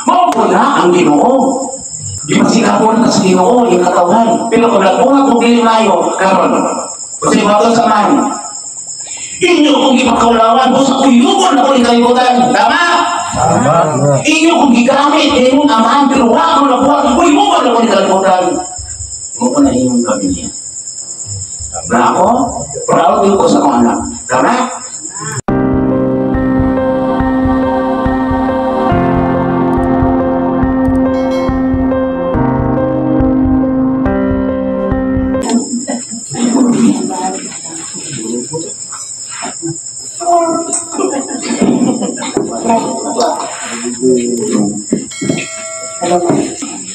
Mao po na ang Ginoo. Di ba sinabon ka sa Ginoo yung katawan? Pero kung nagbunga kung dili mayo, karon. Kasi bago sa man. Inyo kung ipakaulawan, busa ko yugon na ko yung kalibutan. Tama? Tama. Inyo kung gigamit, inyong amahan, pero wako na buwan, ko yugon na ko yung kalibutan. Mo pa na inyong pamilya. Na ako, proud din ko sa mga anak. Tama?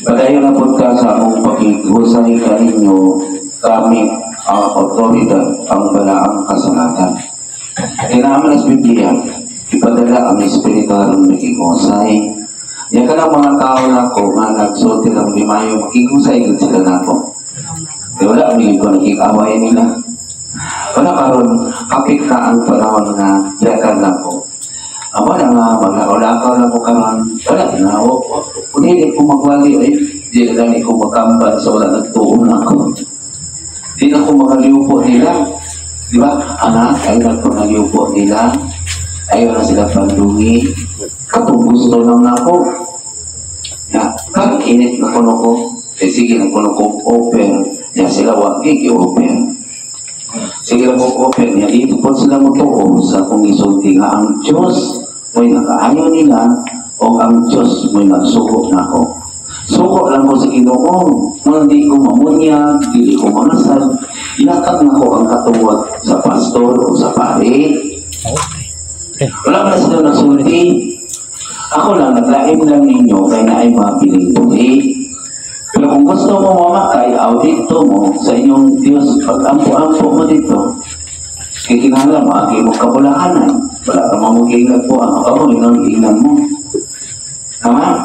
Padayon na po ka sa akong pakihusay kaninyo kami ang otoridad ang balaang kasalatan. Kinaaman sa Biblia, ipadala ang espiritual ng makikihusay. Yan ka ng mga tao na ko nga nagsulti ng limayo, makikihusay din sila na ko. Di wala, hindi ko nakikaway nila. Wala karon kapit na ang panahon na yakan na ko. Amo na nga, maglakaw-lakaw na ko karon. Wala na, hindi ko magwali eh. Di na lang ko magkampan sa wala nagtuon ako. Di na ko makaliupo nila. Di ba? Anak, ayaw na ko naliupo nila. Ayaw na sila pandungi. Katong gusto lang na ako. Kag init na kuno ko. Eh sige na kuno ko open. Ya sila wag i-open. Sige na ko open. Ya dito po sila magtuo sa kung isulti nga ang Diyos mo'y nakaayon nila o ang Diyos mo'y nagsuko na ako. Suko lang ko sa Ginoo. Nung hindi ko mamunya, hindi ko mangasal, inakat na ko ang katuwag sa pastor o sa pare. Wala na sila nasulti. Ako lang, naglaim lang ninyo kaya na ay mabiling buhi. Pero kung gusto mo mamatay, audito mo sa inyong Diyos, pag-ampo-ampo mo dito, kikinala mo, agi mo kabulahanan. Wala ka mamukilag po, ang ako, inang mo. Tama?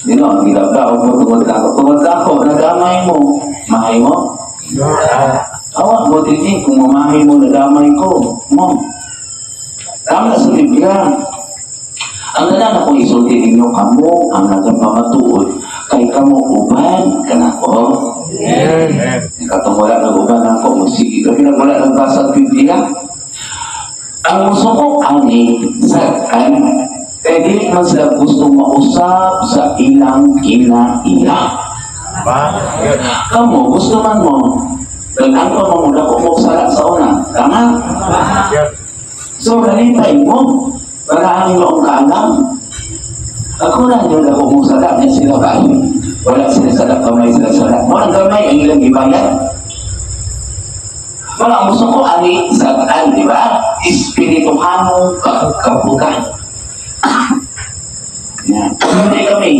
Dino, ang gilabdaw mo, tungod ako, nadamay mo. Mahay mo? Awak mo din kung mamahay mo, nadamay ko. Mo. Tama sa Biblia. Ang nalang akong isulti ninyo kamo, ang nagpamatuod, kay kamo uban ka na ko. Katong wala nag-uban ako, sige, kasi wala nagbasa sa Biblia. Ang gusto ko, ani, sakan, kaya di man sila gusto mausap sa ilang kinaila. Kamu, gusto man mo, dalang pa mo ko mo salat sa una. Tama? So, ganitay mo, para ang iyong kaalam. Ako na yun ako mong salat, niya sila kayo. Wala sila salat, kamay sila salat. Walang gamay ang ilang ibayan. Wala, gusto ko, ani, sakan, di ba? Espirituhanong kabukan. Yan. Hindi kami.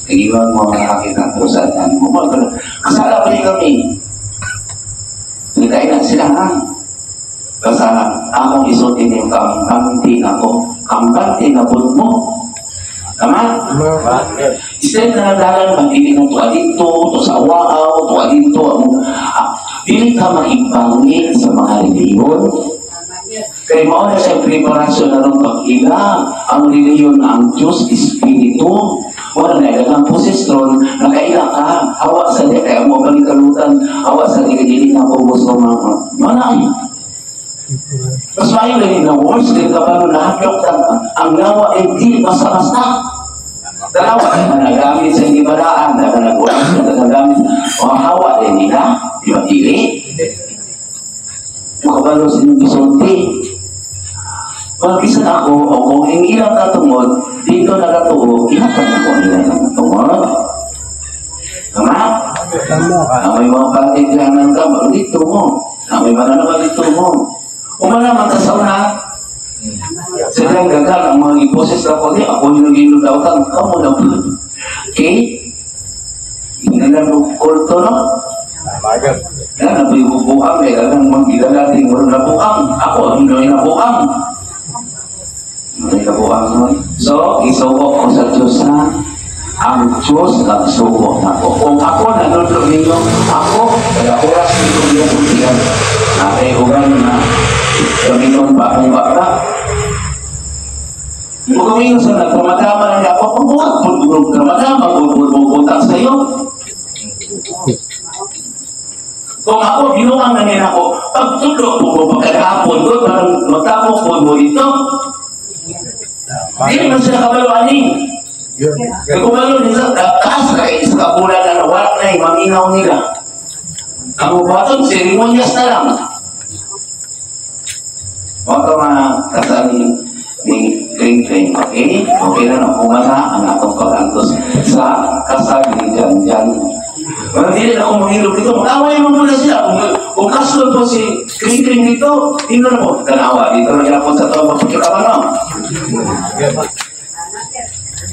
Nagiwag mo ang nakakita ko sa atin mo. Kasala pa kami. Nagkain na sila ha. Kasala. Akong isulti niyo kamunti na ko. Kamunti na po mo. Tama? Instead na nagdalan, magdili ng tuwa dito, to sa waaw, tuwa dito. Dili ka maipangit sa mga reliyon. Kaya mo na sa preparasyon na rin pag-ila, ang reliyon na ang Diyos, Espiritu, wala na ilagang posisyon, nakaila ka, hawa sa di, kaya mo balikalutan, hawa sa dili na po gusto mga manay. Mas mayo rin na words, din ka ba nahakyok ka, ang nawa ay di basta-basta. Dalawa, nagamit sa hindi balaan, nagamit, mga hawa din nila, di ba dili? Makabalo sa inyong gisulti. Pag-isan ako, o kung hindi lang katungod, dito nakatuo, inakat ako nila ng katungod. Tama? Na may mga patiglanan ka, dito mo. Na may mananaman dito mo. Kung malaman ka sa una, silang gagal ang mga iposes na ko, ako yung nag-inudautan, kamu na po. Okay? Hindi na lang kulto, no? Yan, nabubuang, kaya lang mag-ilala din mo nabuang. Ako, hindi nabuang. Hindi nabuang. So, isuko ko sa Diyos na ang Diyos nagsuko na ko. Kung ako nanonood ninyo, ako, kaya oras nito yung kuntihan. Nakihugan na gamiton pa akong baka. Kung kumingon sa nagkamadama na ako, pagbuhat po ng kamadama, pupunta sa iyo. Kung ako, binuang na nila ako, pagtulog po pagkakapon doon, parang matapos po mo dito. Hindi naman sila kabaluanin. Kung malo nila, taas kayo sa kabulan na nawala na yung maminaw nila. Ang ubatong, seremonyas na lang. Mga mga kasali ni Kring-Kring, okay? Okay na nang pumasa ang atong pag-antos sa kasali dyan. Hindi na ako mahilog dito. Mag-away mo muna sila. Kung kasunod po si Kring-Kring dito, ino na po. Tanawa, dito na po sa ito mapagkakaman mo.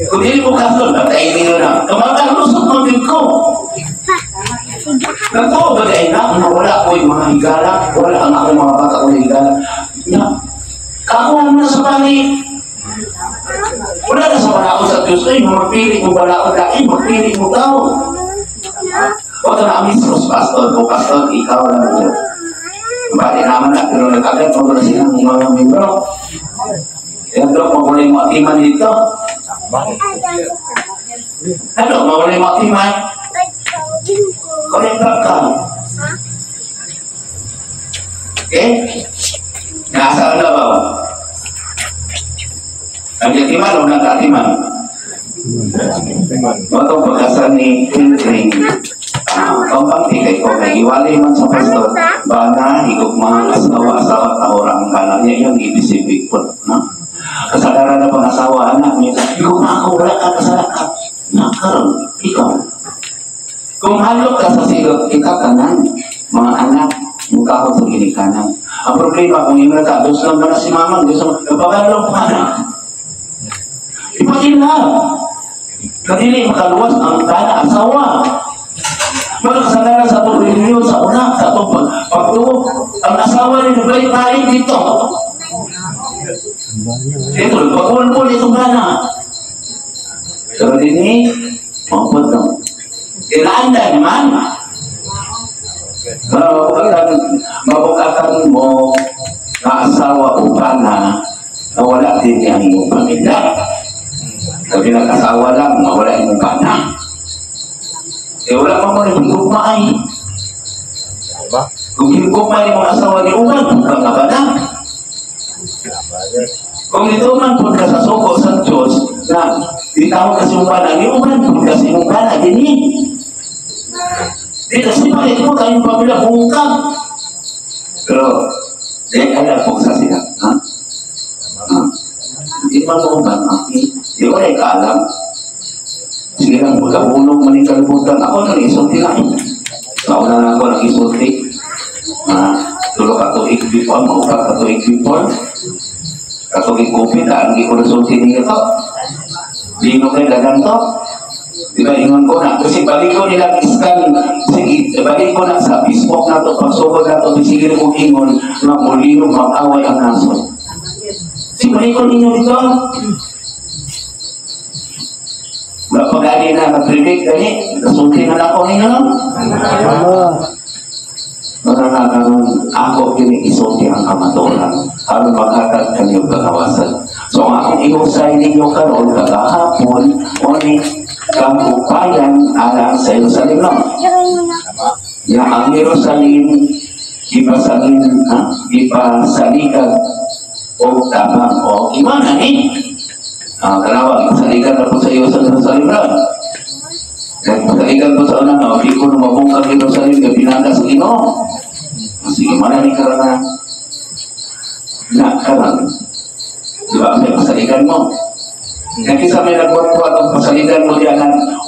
Kung hindi mo kasunod, natayin nyo na. Kamagang lusot mo din ko. Nagtoo ba dahil na wala ko yung mga higala, wala ang aking mga bata ko yung higala. Kakuha mo na sa pangit. Wala na sa balao sa Diyos. Ay, magpili mo balao dahil, magpili mo tao. Huwag ka na amisros, pastor ko, pastor, ikaw lang dyan. Bati naman na, pero nagkagat mo na silang mga membro. Yan bro, mawala yung matiman dito. Ano, mawala yung matiman? Kolektor ka. Okay? Nasa na ba? Ang yatiman o nagkatiman? Matong pagkasal ni Kring-Kring, kampang tikay ko, nag-iwalay man sa pastor, bana, higog mga asawa-asawa, tahorang kanan niya, yung ibisibig po, no? Kasalaran na pang asawa, anak niya, higog na ako, wala ka, kasalaran, nakaroon, ikaw. Kung halok ka sa silot, kita kanan, mga anak, mukha ko sa ginikanan. Ang problema, kung yung nagkados lang ba na si mama, gusto mo, napagalong pa na. Ipakilang. Kadili makaluwas ang kana asawa. Magkasalaran sa itong reliyon sa una, sa itong pagtuo. Ang asawa rin nabalik-balik dito. Ito, pagkulpul itong kana. Pero din maupod lang. Kailangan naman. Mabukatan mo na asawa o kana na wala din ang iyong pamilya. Sabi nag-asawa lang, mawala yung kana. Eh wala pa mo rin higugmay. Kung higugmay yung asawa ni Uman, huwag nga ba na? Kung ito man po ka sa suko sa Diyos, na ditawag kasi yung kana ni Uman, po kasi yung kana, gini. Di kasi bakit mo tayong pamilya bungkang. Pero, kaya po sa sila, ha? Hindi man mo ba, di ko na ikaalam. Sige lang, magkabulong maning kalibutan. Ako nang isulti lang. Kauna na ako nang isulti. Tulog katuig before, maupat katuig before. Katuig kupit, hindi ko nasulti niya ito. Lino kayo dagan to. Diba, ingon ko na. Kasi balik ko nilang iskan. Sige, balik ko na sa Facebook na to. Pagsugod na to, sige ko ingon na mulino mag-away ang naso. Balik ko ninyo dito. Pag-ali na nag-predict gani, nasulti na ako ninyo. Magkakaroon ako kini-isulti ang kamaturan para maghatag kanyang kagawasan. So ang akong ihusay ninyo karoon kagahapon o ni kamupayan alang sa Jerusalem lang. Ya ang Jerusalem ipasalikan o tabang o gimana ni? Kalawang ipasalikan na po sa iyo sa Jerusalem lang. Kaya ipasalikan po sa unang hindi ko na mabungkang Jerusalem na pinanda sa Ginoo. Sige, mana ni karena karang diba may pasalikan mo. Kasi sa may nagbuat-buat ang pasalikan mo diyan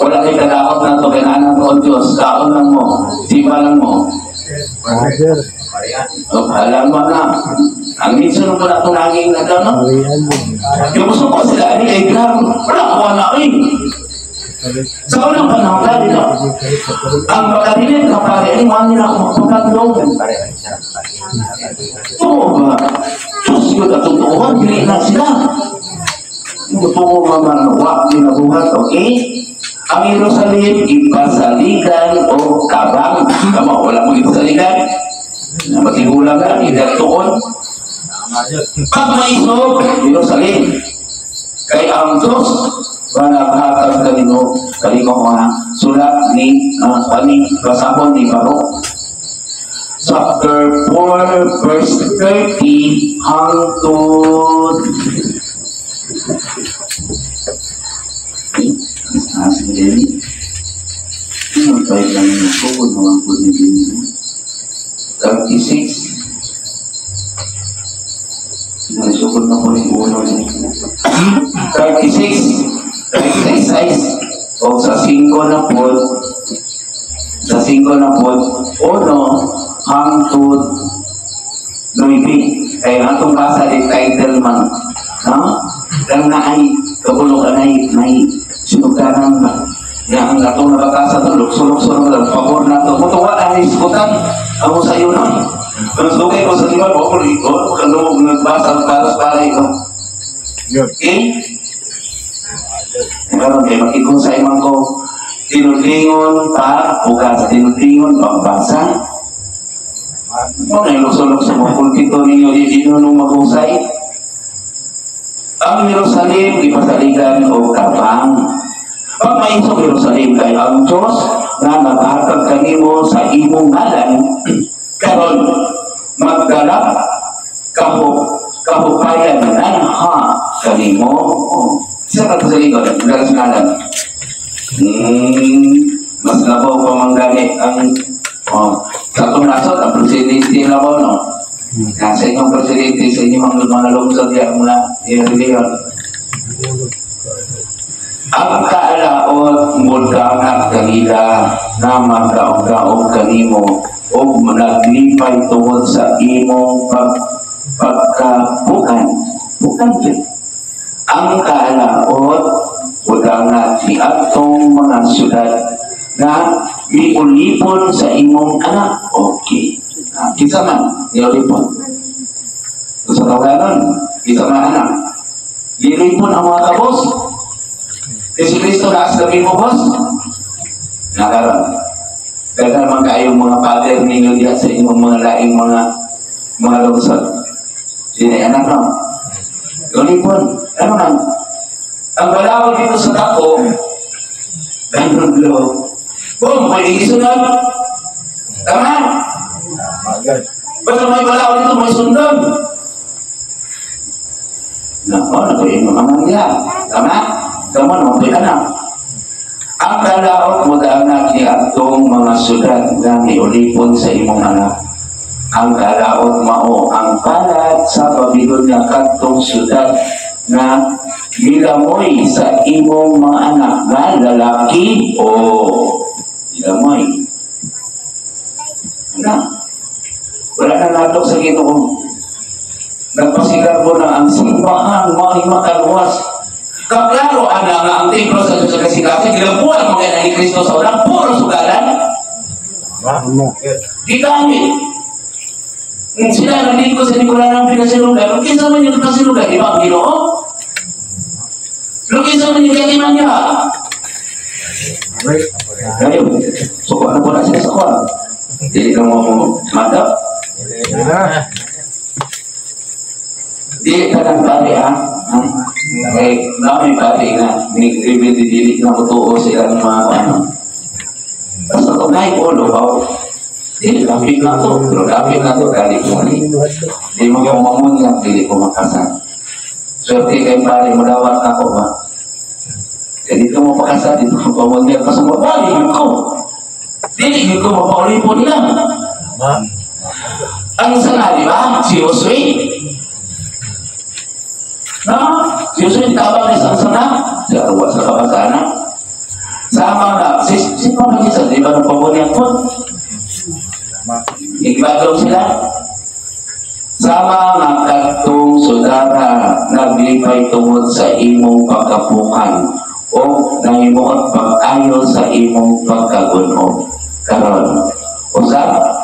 wala kay kadakot na ito kailangan ko Diyos, kaon lang mo, sipa lang mo. Alam mo na, ang minsan mo na itong naging nagano. Yung gusto ko sila, ay grabe, wala ko na sa unang panahon na dito, ang makadilit na pare, ay mga nila ako magpagandong. Oo ba? Diyos yun at tutuhan, hindi na sila. Gusto ko mamanawa, dinabuhat, okay? Ang Jerusalem, ipasaligan o kabang. Tama, wala mo ipasaligan. Matigulang ka, hindi tuon. Pag maisog, Jerusalem. Kay ang Diyos nga naghatag kanino mga sulat ni basahon ni Baruch chapter 4 verse 30 hangtod Dini. Ano tayo lang yung pukul mga po ni Dini? 36. Naisukod na po ni Uno ni 36. 36 o sa 5 na po. Sa 5 na po. Uno hangtod 9. Kaya atong basa di title man. Lang na ay kabulukan ay sinuganan ba? Yang atong nabakasa ito, lukso-lukso lang, pabor na ito. Mutuwa na iskutan, ako sa iyo na. Mas dugay ko sa liwan, kung nagbasa para ito. Okay? Ngayon, kaya makikong sa imang ko, tinudlingon pa, bukas, tinudlingon, pagbasa. Ano na yung lukso-lukso mo, pulpito ninyo, di nung mag-usay. Ang Jerusalem, ipasaligan o kabang. Pag maisong Jerusalem kay ang Diyos na naghatag kanimo sa imong ngalan, karon maggalak kahupayan nanha kanimo. Isa ka sa ligon, dalas ngalan. Mas labaw pa manggani ang sa itong nasot, ang presidente labaw, no? Sa inyong presidente, sa inyong mga lungsod yan mula nililiyon. Ang kaalaot mudangak kanila na magdaog-daog kanimo o naglipay tungod sa imong pagkabukan. Bukan din. Ang kaalaot mudangak ni atong mga syudad na liulipon sa imong anak. Okay. Kita man, liulipon. Sa tawanan, kita man anak. Liulipon ang mga kabos. Kasi Kristo na sabi mo, boss, nakaroon. Kaya man kayong mga pader ninyo diyan sa inyong mga laing mga lungsod. Sino anak no? Lulipon. Ano man? Ang balawag dito sa tako, gano'n lo. Boom, may isunod. Tama? Basta may balawag dito, may sundod. Natuloy mo naman niya. Tama? Kaman mo anak. Ang kalaot mo anak ni atong mga syudad na niulipon sa imong anak. Ang kalaot mao ang palat sa Babilonia kadtong syudad na milamoy sa imong mga anak na lalaki o milamoy. Wala na nato sa Ginoo. Nagpasigar ko na ang simbahan may makaluwas. Kaklaro nga ang templo sa Diyos sa Kasikasi, gilabuan mga ni Kristo sa ulang, puro sugalan. Di kami. Sila nandito ko sa Nicola ng pinasilugan, lukisa man yung pinasilugan, di ba ang Ginoo? Lukisa man yung katiman niya. Ngayon, suko na po na siya sa kuwan. Hindi ka mo madap. Di ka ng pari eh, namin pati nga, nag-reveal na mutuo sila ng mga ano. Basta ito na ipolo, hindi, kapit na ito. Pero kapit na ito, dali ko mali. Hindi mo yung mamunyang, hindi ko makasan. Swerte kayo pare, malawat ako ba? Jadi dito mo pakasan, dito mo pamunyang, kasi mabali ko. Hindi ko mapaulipo nila. Ang sana, di ba? Si Josue. Si Josue tabang ni sana, siya ruwa sa kabasana. Sama na, sino ba siya? Di ba ng pamunyang po? Igbagaw sila. Sama nga katong sudara naglipay tungod sa imong pagkapukan o nahimuot pag-ayo sa imong pagkagunom. Karon, usap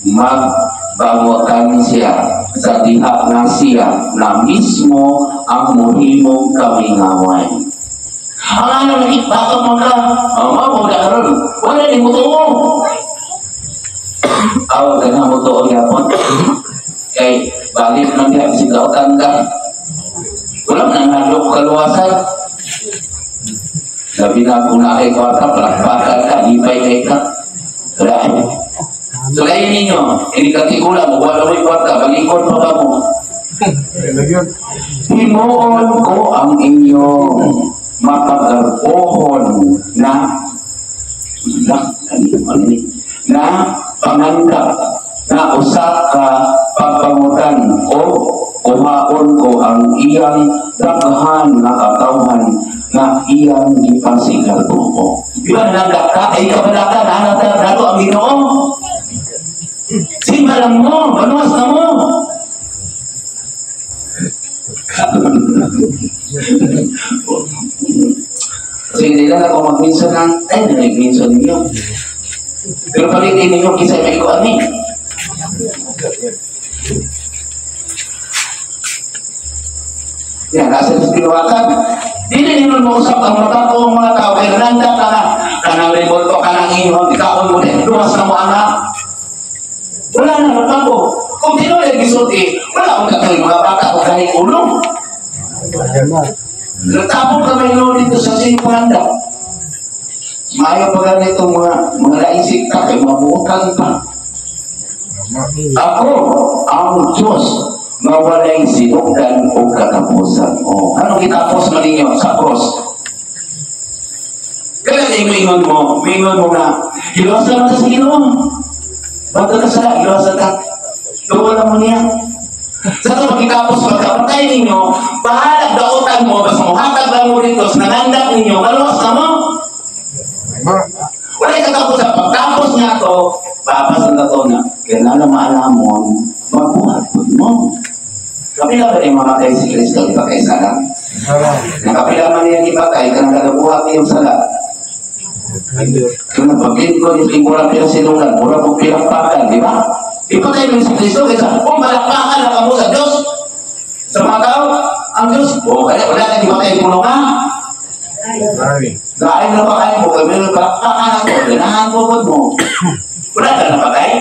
magbangotan siya sa diha na siya na mismo ang muhimong kamingaway. Ang ano nakipakot mo ka? Ang mabog na karon, wala ni mo tuong. Aw, ganang mo tuong yapon. Kay balik lang yan, sigautan ka. Wala nang nalok kaluwasan. Sabi na kung na kay kwarta, palakpakan ka, hipay kay ka. Wala eh. So kayo ninyo, hindi ka tikulang, wala mo yung kwarta, balikon pa ka mo. Himuon ko ang inyong mapaggarpohon na pangandak na usa ka pagpangutan o kuhaon ko ang iyang daghan na katawhan na iyang ipasigato ko. Di ba nanggap ka? Ay kabalaka na nato ang Ginoo. Simba lang mo, banuas na mo. Kasi hindi lang ako mag-minsan ng nag-minsan ninyo. Pero palitin ninyo, kisay may ikuan ni. Yan, nasa sa pinuwakan. Dili ninyo mausap ang mga tao, kaya nanda ka na, kanang revolto, kanang inyo, ikaon mo din, lumas na mo anak. Wala na, matabo. Kung di nyo gisulti, wala akong kakay mga bata o kahit ulong. Natapong kami nyo dito sa Sinipanda. Maayo pa ganito mga naisip ka, kay mga buutang pa. Ako, ang Diyos, na walay sinugdan o katapusan. O, anong kitapos mo ninyo sa cross? Kaya mingon mo na, iwasan mo sa Ginoo. Bago ka sa iwasan ka. Tuwala mo niya. Sa ito magkitapos pagkamatay ninyo, bahalag daotan mo, basta muhatag lang mo dito, sa nangandak ninyo, maluwas na mo. Wala katapos sa pagtapos niya ito, papasan na ito na, kaya na maalamon, magbuhat mo. Kapila ba rin mamatay si Kristo, di ba kay Sala? Nakapila man niya ipatay, ka nagkagabuhat niyong Sala. Kung napag-lingkod, yung murang pinasinungan, murang pong pinakpakan, di ba? Ipatay mo si Kristo, kaysa kung malakpakan lang mo sa Diyos, sa mga tao, ang Diyos, kaya wala ka di ba kayo punungan? Dahil na ba kayo mo, kaya may palakpakan ako, ganahan mo. Wala ka na ba kayo?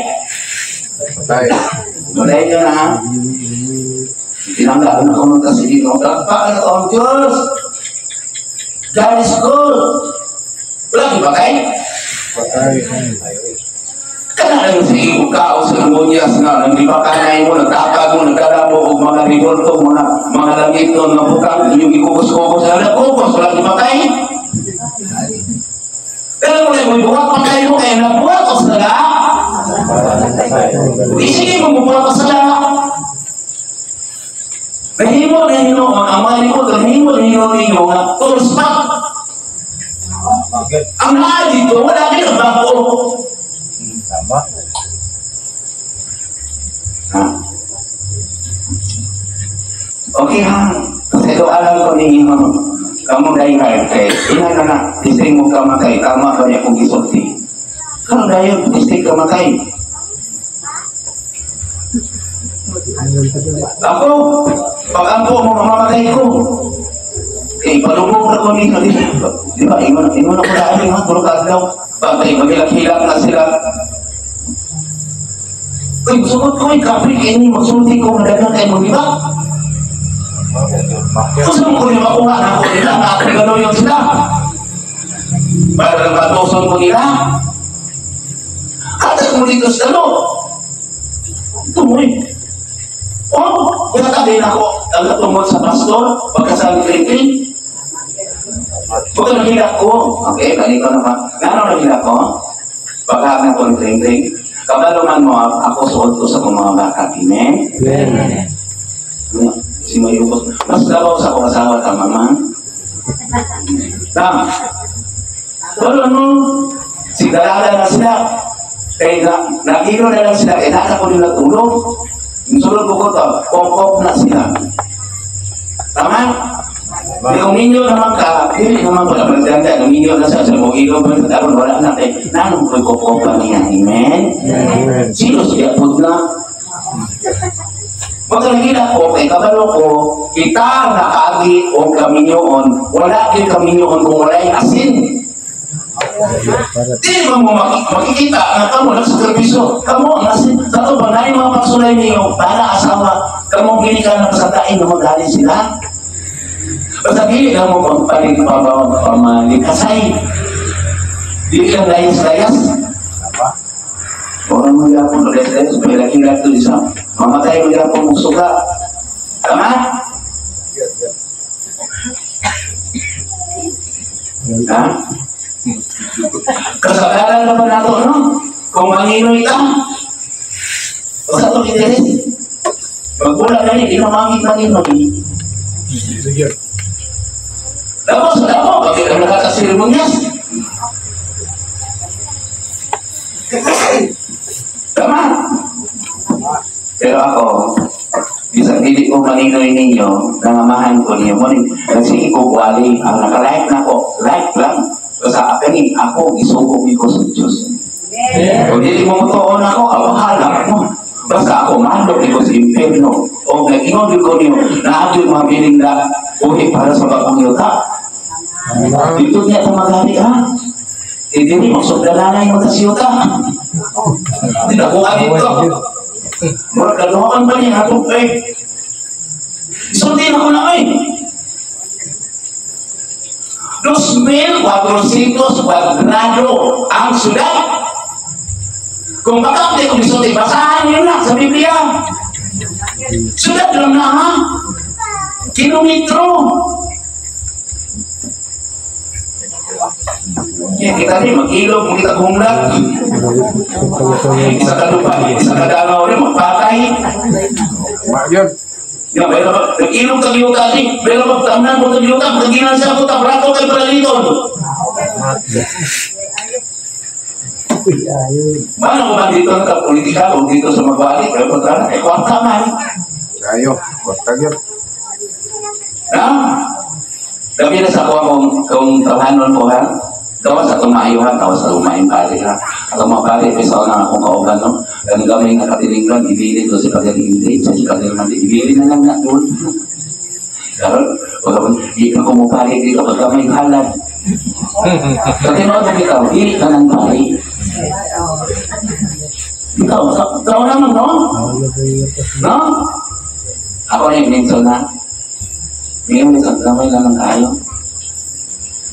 Wala nyo na, ha? Tinanggal na kumunta si Dino. Palakpakan ako ang Diyos. God is good. Wala di ba kayo? Kaya yung sige mo kao sa Lambonias na di ba kanay mo, nagtakag mo, nagkalamo o mga revolto, mga langit nun, mga bukang, yung ikukos-kukos na nagkukos, wala di ba kayo? Pero mula mo, buwak pa kayo, kaya nabuwak o sa lahat. Sige mo, buwak o sa lahat. Nahimo na yun, ang mga likod, nahimo na yun, nga, full stop. Ang lahat dito, wala kayo na bago. Sama. Okay ha. Kasi ito alam ko ninyo, kamu dahil kay ina na isting mo kamatay, tama ba niya kung isulti? Kamu dahil isting kamatay. Ako, pag ampo mo mamamatay ko. Palubog na ko nito, di ba? Ingon ako na aling mga tulog adlaw. Bagay, magilak-hilak na sila. Uy, sukot ko, kapri, ini magsulti ko, nadagan kayo mo, di ba? Gusto mo ko nila makuha na ako nila, nakakagano yun sila. Para lang katuson ko nila. Atag mo dito sa ano? Ito mo eh. Oh, pinatabi na ako, nagtungod sa pastor, pagkasabi-litin. Huwag ka nagilak ko. Okay, balik ko naman. Nano nagilak ko? Pagkakas na ko ng kabaluman mo, ako suot ko sa mga baka. Amen? Si Mayukos. Mas dabaw sa akong asawa, tama man? Tama. Pero ano, sigurada na sila. Kaya nagilo na lang sila, kaya nasa ko nila tulog. Yung sulod ko ito, pop-pop na sila. Tama? Kung ninyo naman ka, hindi naman pala magdanda, kung ninyo na sa mo, ilo ba sa taron, wala natin, nanong pag-pop pa niya, amen? Sino siya po na? Magkakila ko, kay kabalo ko, kita nakaagi o kaminyoon, wala kayo kaminyoon kung wala yung asin. Di ba mo makikita na kamo nagsaservisyo, kamo ang asin, sa ito ba na yung mga pagsulay niyo, para asawa, kamo gini ka na pasatain na magaling sila. Basta dili lang mo magpalit pamalikasay. Dili lang layas-layas. Orang menggapun layas-layas supaya laki-laki itu bisa mamatay menggapun musuga. Tama? Ha? Kasagaran naman nato, no? Kung manginoy ka, o sa itong interes, magpula na rin, inamangit manginoy. Tapos, bakit ang nakakasiremonyas? Tama? Pero ako, bisang hindi ko maninoy ninyo, nangamahan ko niyo, kasi ikukwali, ang nakalike na ko, like lang, sa akin, ako, isugong ko sa Diyos. Kung hindi mo mutuon ako, awahala mo. Basta ako, mandok ko sa impyerno. O nag-ingon ko niyo, naagyo mga biling na uwi para sa pagpungyota. Dito niya ito magali, ha? Hindi rin, magsugdalanay mo sa siyota. Hindi na kuha dito. Magkaluhan ba niya atong eh? Isuntin ako na eh. 2,400 kwadrado ang syudad. Kung baka hindi ko isuntin, basahan nyo na sa Biblia. Syudad lang na ha? Kilometro. Kita rin mag-ilog, kita gumlag. Isa ka lupa, isa ka dalaw rin, magpatay. Ya, pero nag-ilog tag-iuta rin. Pero magtamnan mo tag-iuta, pag-inan siya ko, tabrato kay Paraliton. Mana ko ba dito nagka-politika o dito sa magbalik? Pero pagkana, kwarta man. Ayo, kwarta yun. Na? Gabi na sa kung tahanon ko ha? Tawa sa tumayuhan, tawa sa lumain pari ha. Ako mga pari, pesa na akong kauban, no? Ganun gamay nakatilinggan, ibili ko si Pagalitin, sa si Pagalitin, ibili na lang na doon. Karon, hindi ka kumupari dito, pag gamay halad. Katinood mo ikaw, hindi ka ng pari. Ikaw naman, no? No? Ako na yung minsan na. Ngayon, isang gamay lang ng kayo.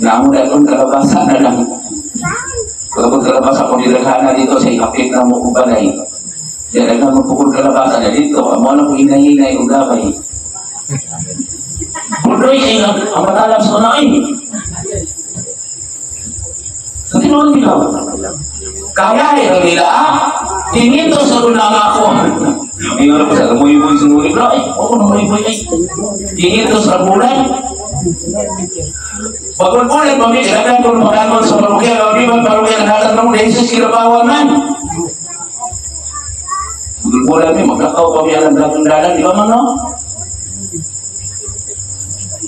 Naamo na kung kalabasan na lang. Kung kalabasan ko nilagana dito sa ikapit na mo kubalay. Diyan na magpukul kalabasan na dito. Amo na kung hinay-hinay o gabay. Puloy, ang matalam sa unain. Sa tinuod nila. Kaya ang nila, tinito sa unang ako. Ngayon ako sa lamoy-boy sinuri. Ako na lamoy-boy ay. Tinito sa bulan. Pagkulpulit mo, ilagay ko magkakon sa parukya, ang ibang parukya na hatag ng Jesus kinabawan man. Pagkulpulit mo, magkakaw kami alam lagang dalan, di ba man no?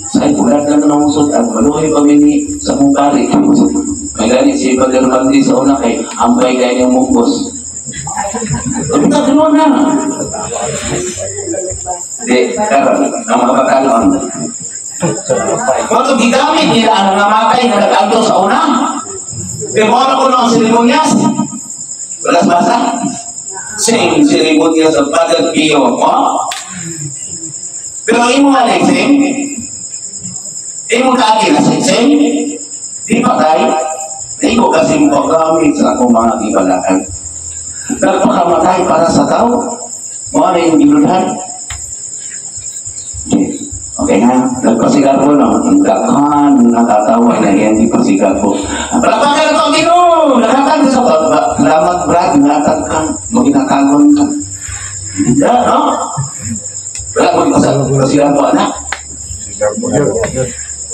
Sa'yo, kulat lang ng usod at maluhay kami ni sa mong pari. May ganit si Pagkalbandi sa una kay ampay kayo niyang munggos. Tapi tak keluar na. Di, karon, ang mga pagkanoon. Kung gigamit nila ang namatay na nag-alto sa una, pero ano ko ang seremonyas? Walas basa? Sing seremonyas sa Padre Pio. Pero imo nga sing? Imo kaki na sing? Di patay? Imo kasi paggamit sa akong mga ibalakan. Nagpakamatay para sa tao. Mga na yung binulhan. Okay na, nagpasigat po no, nagdakan, nakatawa na yan, di pasigat po. Palapakan ko, Gino! Nakatan sa baba, lamat brad, nakatan, maginakagon ka. Hindi, no? Wala mo yung pasigat po, anak?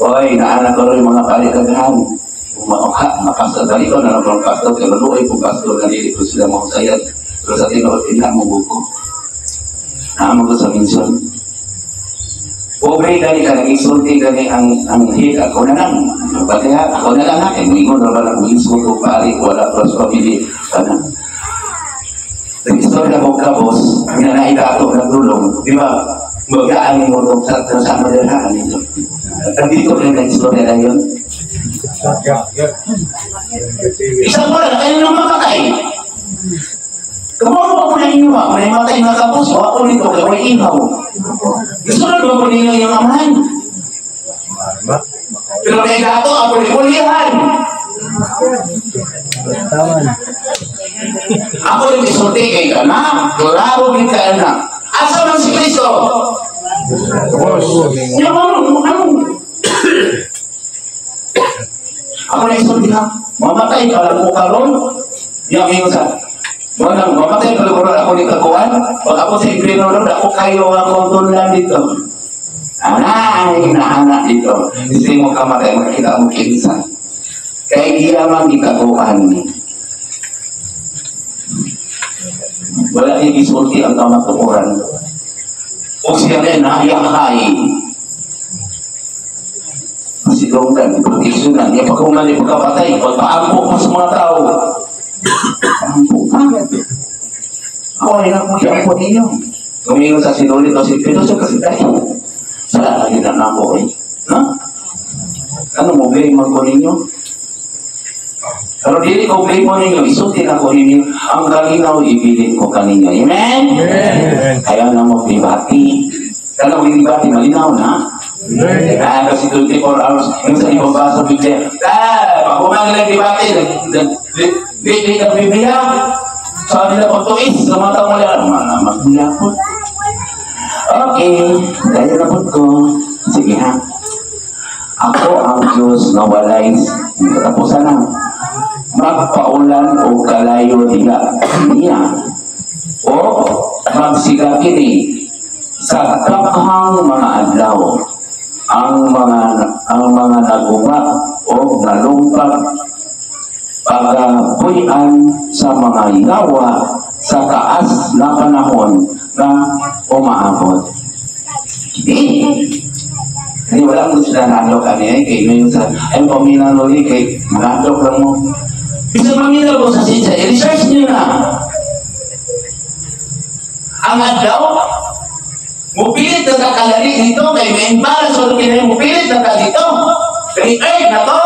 Oy, naanak ko rin mga palikagahan. Makasal dali ko na ng pastor, kaya maluay kung pastor na nilito sila mga sayad. Pero sa tinood, hindi mo buko. Naamag ko sa minsan. Pobre gani ka, nag-isulti gani ang hit. Ako na lang. Kaya ako na lang natin. Mingon na wala kong insulto, pari, wala pros pamili. Nag-istorya ko ka, boss. Ang nanahita ako ng tulong. Di ba? Magkaan mo itong sa madalahan nito. Nandito rin nag-istorya na yun. Isang pala, kayo nang mamatay. Kamuro pa po na inyo ba? May matay na kapos, ako nito, kaya may ihaw. Gusto na ba po ninyo yung amahan? Pero may gato, ako ulihan. Ako rin isulti kay ka na, klaro din ka na. Asa man si Kristo? Yung ano? Ako rin isulti ha, mamatay ka lang mo karon. Yung minsan, mamatay ka lang ako ni kakuan. Pag ako sa Ibrino ron, ako kayo ako doon lang dito. Anak dito. Hindi mo kamatay, makikita mo kinsan. Kaya giyaman ikakuan ni. Wala yung isulti ang kamatukuran. O siya rin nahiyahay. Masigonggan, proteksyonan. Yung pagkuman yung pagkapatay, pagpaampo pa sa mga tao. Paampo ka. Ako rin ako, yung po ninyo. Kumingon sa sinulit o si Pidoso kasi tayo. Sala lagi na ako eh. Ha? Ano mo, blame mo ninyo? Pero dili ko blame mo ninyo, isulti na ko ninyo. Ang kalinaw, ibilin ko kaninyo. Amen? Amen. Kaya na mo dibati. Kaya mo dibati, malinaw na. Kaya kasi 24 hours, yung sa ibabasa Biblia. Pag kumangilang dibati, di ka Biblia. Sabi na pag tuis, sa mga taong wala, maglapot. Okay, kaya napot ko. Sige ha. Ako ang Diyos na walay katapusan na. Magpaulan o kalayo niya. O magsigaki ni sa daghang mga adlaw. Ang mga naguba o nalumpag pagapuyan sa mga yawa sa taas na panahon na umaabot. Hindi wala mo sila nalok kami kay ngayon sa ay paminanuli kay nalok lang mo. Bisa paminaw ko sa sinsa, i-research nyo na. Ang adlaw, mupilit na kakalari dito kay may para sa lukin mupilit na ka dito. Kay earth na to.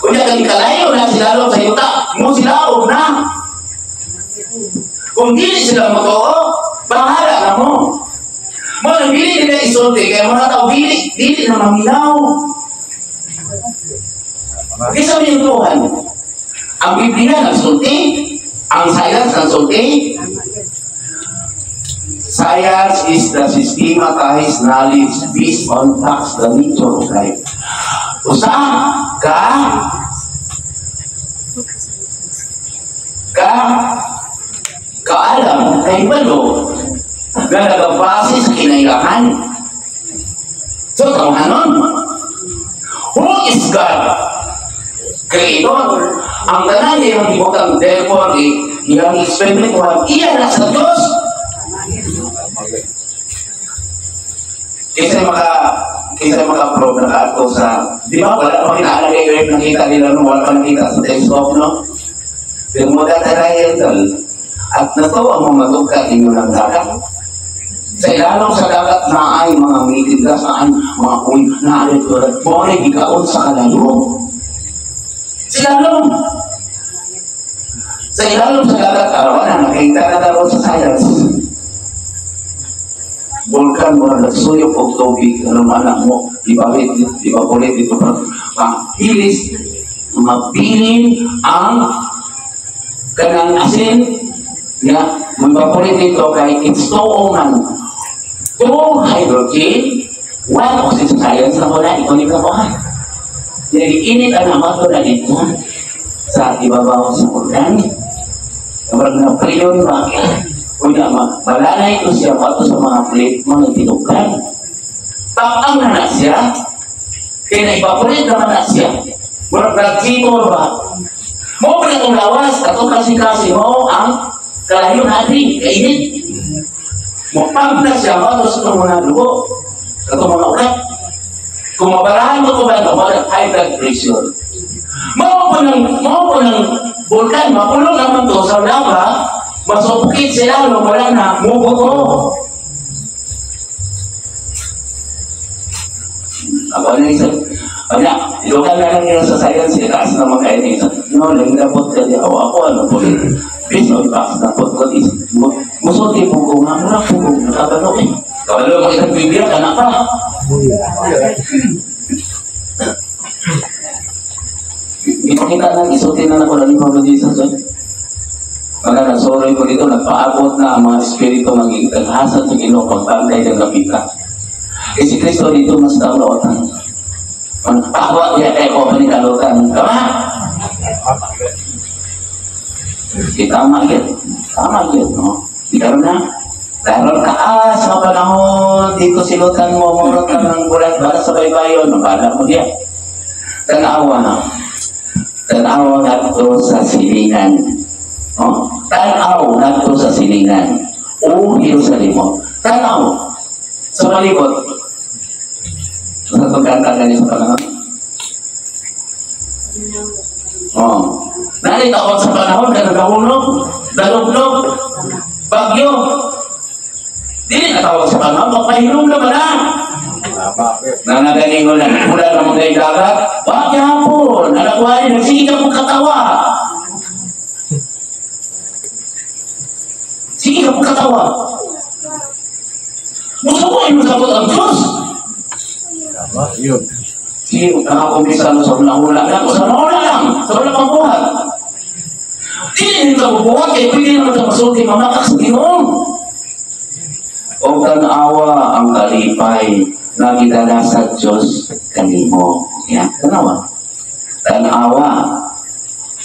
Kunya kay kalayo na sinalok sa yuta, mo sila og na. Kung dili sila matoo, bahala na mo. Mo nang dili nila isulti, kaya mga tao dili na maminaw. Kisa mo yung Tuhan. Ang Biblia nagsulti, ang science nagsulti. Science is the systematized knowledge based on facts, the nature of life. Usa kaalam kay balo na nagabase sa kinailangan. So, tawanon. Who is God? Creator. Ang tanan niya yung ibutang therefore, iyang experimentuhan, iyan na sa Diyos. Kaysa maka-prove na kato sa, di ba, wala pa kinaalagay yung nakita nila, wala pa nakita sa telescope, no? Pero mo dataray ito, at nato ang mga matugkat ninyo ng dagat. Sa ilalong sa dagat na ay mga mitindas, na ay mga uy, naalit ko, at buhay ikaon sa kalayo. Sa ilalong sa dagat, arawan na, nakita na daw sa science. Vulkan mo na nagsuyok o tubig, anong anak mo, ibabalit dito pa, hilis, mabilin ang kanang asin, nga, magpapulit dito kay it's tooman. 2 hydrogen, 1 oxygen science na ko na, ikonik na ko ha. Init ang amato na dito sa ibabaw sa vulkan. Kamarag na priyon ba? Kunya malalay ko siya pato sa mga plate mga tinukan. Tapang na siya, kaya naipapulit naman na siya. Murag nagsimor ba? Mo pa itong lawas, katong kasi mo ang kalayo natin, kainit. Mupag na siya pato sa itong mga lugo, katong mga ulat. Kung maparahan mo ito ba, wala high blood pressure. Mo po ng vulkan, mapulong naman to sa lava, masupukit sila, wala na, mubo ko. Ako na isa, ilukan na lang nila sa science, ikaas na makain na isa. No, lang napot ka niya, ako ano po, please no, ikaas na pot ko, musulti po ko nga, mura po ko, nakatano eh. Kalau mo isang Biblia, ka na pa. Ipakita na, isutin na ako ng lima ba Jesus eh. Mga nasorry ko dito, nagpaabot na ang mga espiritu maging talhasan sa Ginoo pagbantay ng kapita. Eh si Kristo dito mas taulotan. Magpaabot niya kayo ko panikalutan. Tama? Tama yun. Tama yun, no? Ikaw na. Daron ka, sa panahon, dito silutan mo, murot ka ng bulat para sa baybayon. Mabala mo diyan. Tanawa na. Tanawa na ito sa silingan. Oh? Tanaw na ito sa silingan. O Jerusalem mo. Tanaw. Sa palibot. Sa pagkanta ganyan sa panahon. Oh. Narito ako sa panahon, nagahulog, dalugnog, bagyo. Dili natawag sa panahon, magpahilong naman na. Nanagaling ko na, mula na mga dagat, bakit hapon, nalakwari, nagsigang mong katawa. Sige mong katawa. Gusto ko yung sabot ang Diyos. Sige, nakakumpisa mo sa ulang-ulang lang, sa ulang lang, sa ulang pangbuhat. Hindi ka bubuhat, eh, pwede naman sa masulti, mamakak sa Ginoo. O tanawa ang kalipay na gidala sa Diyos kanimo. Yan, tanawa. Tanawa,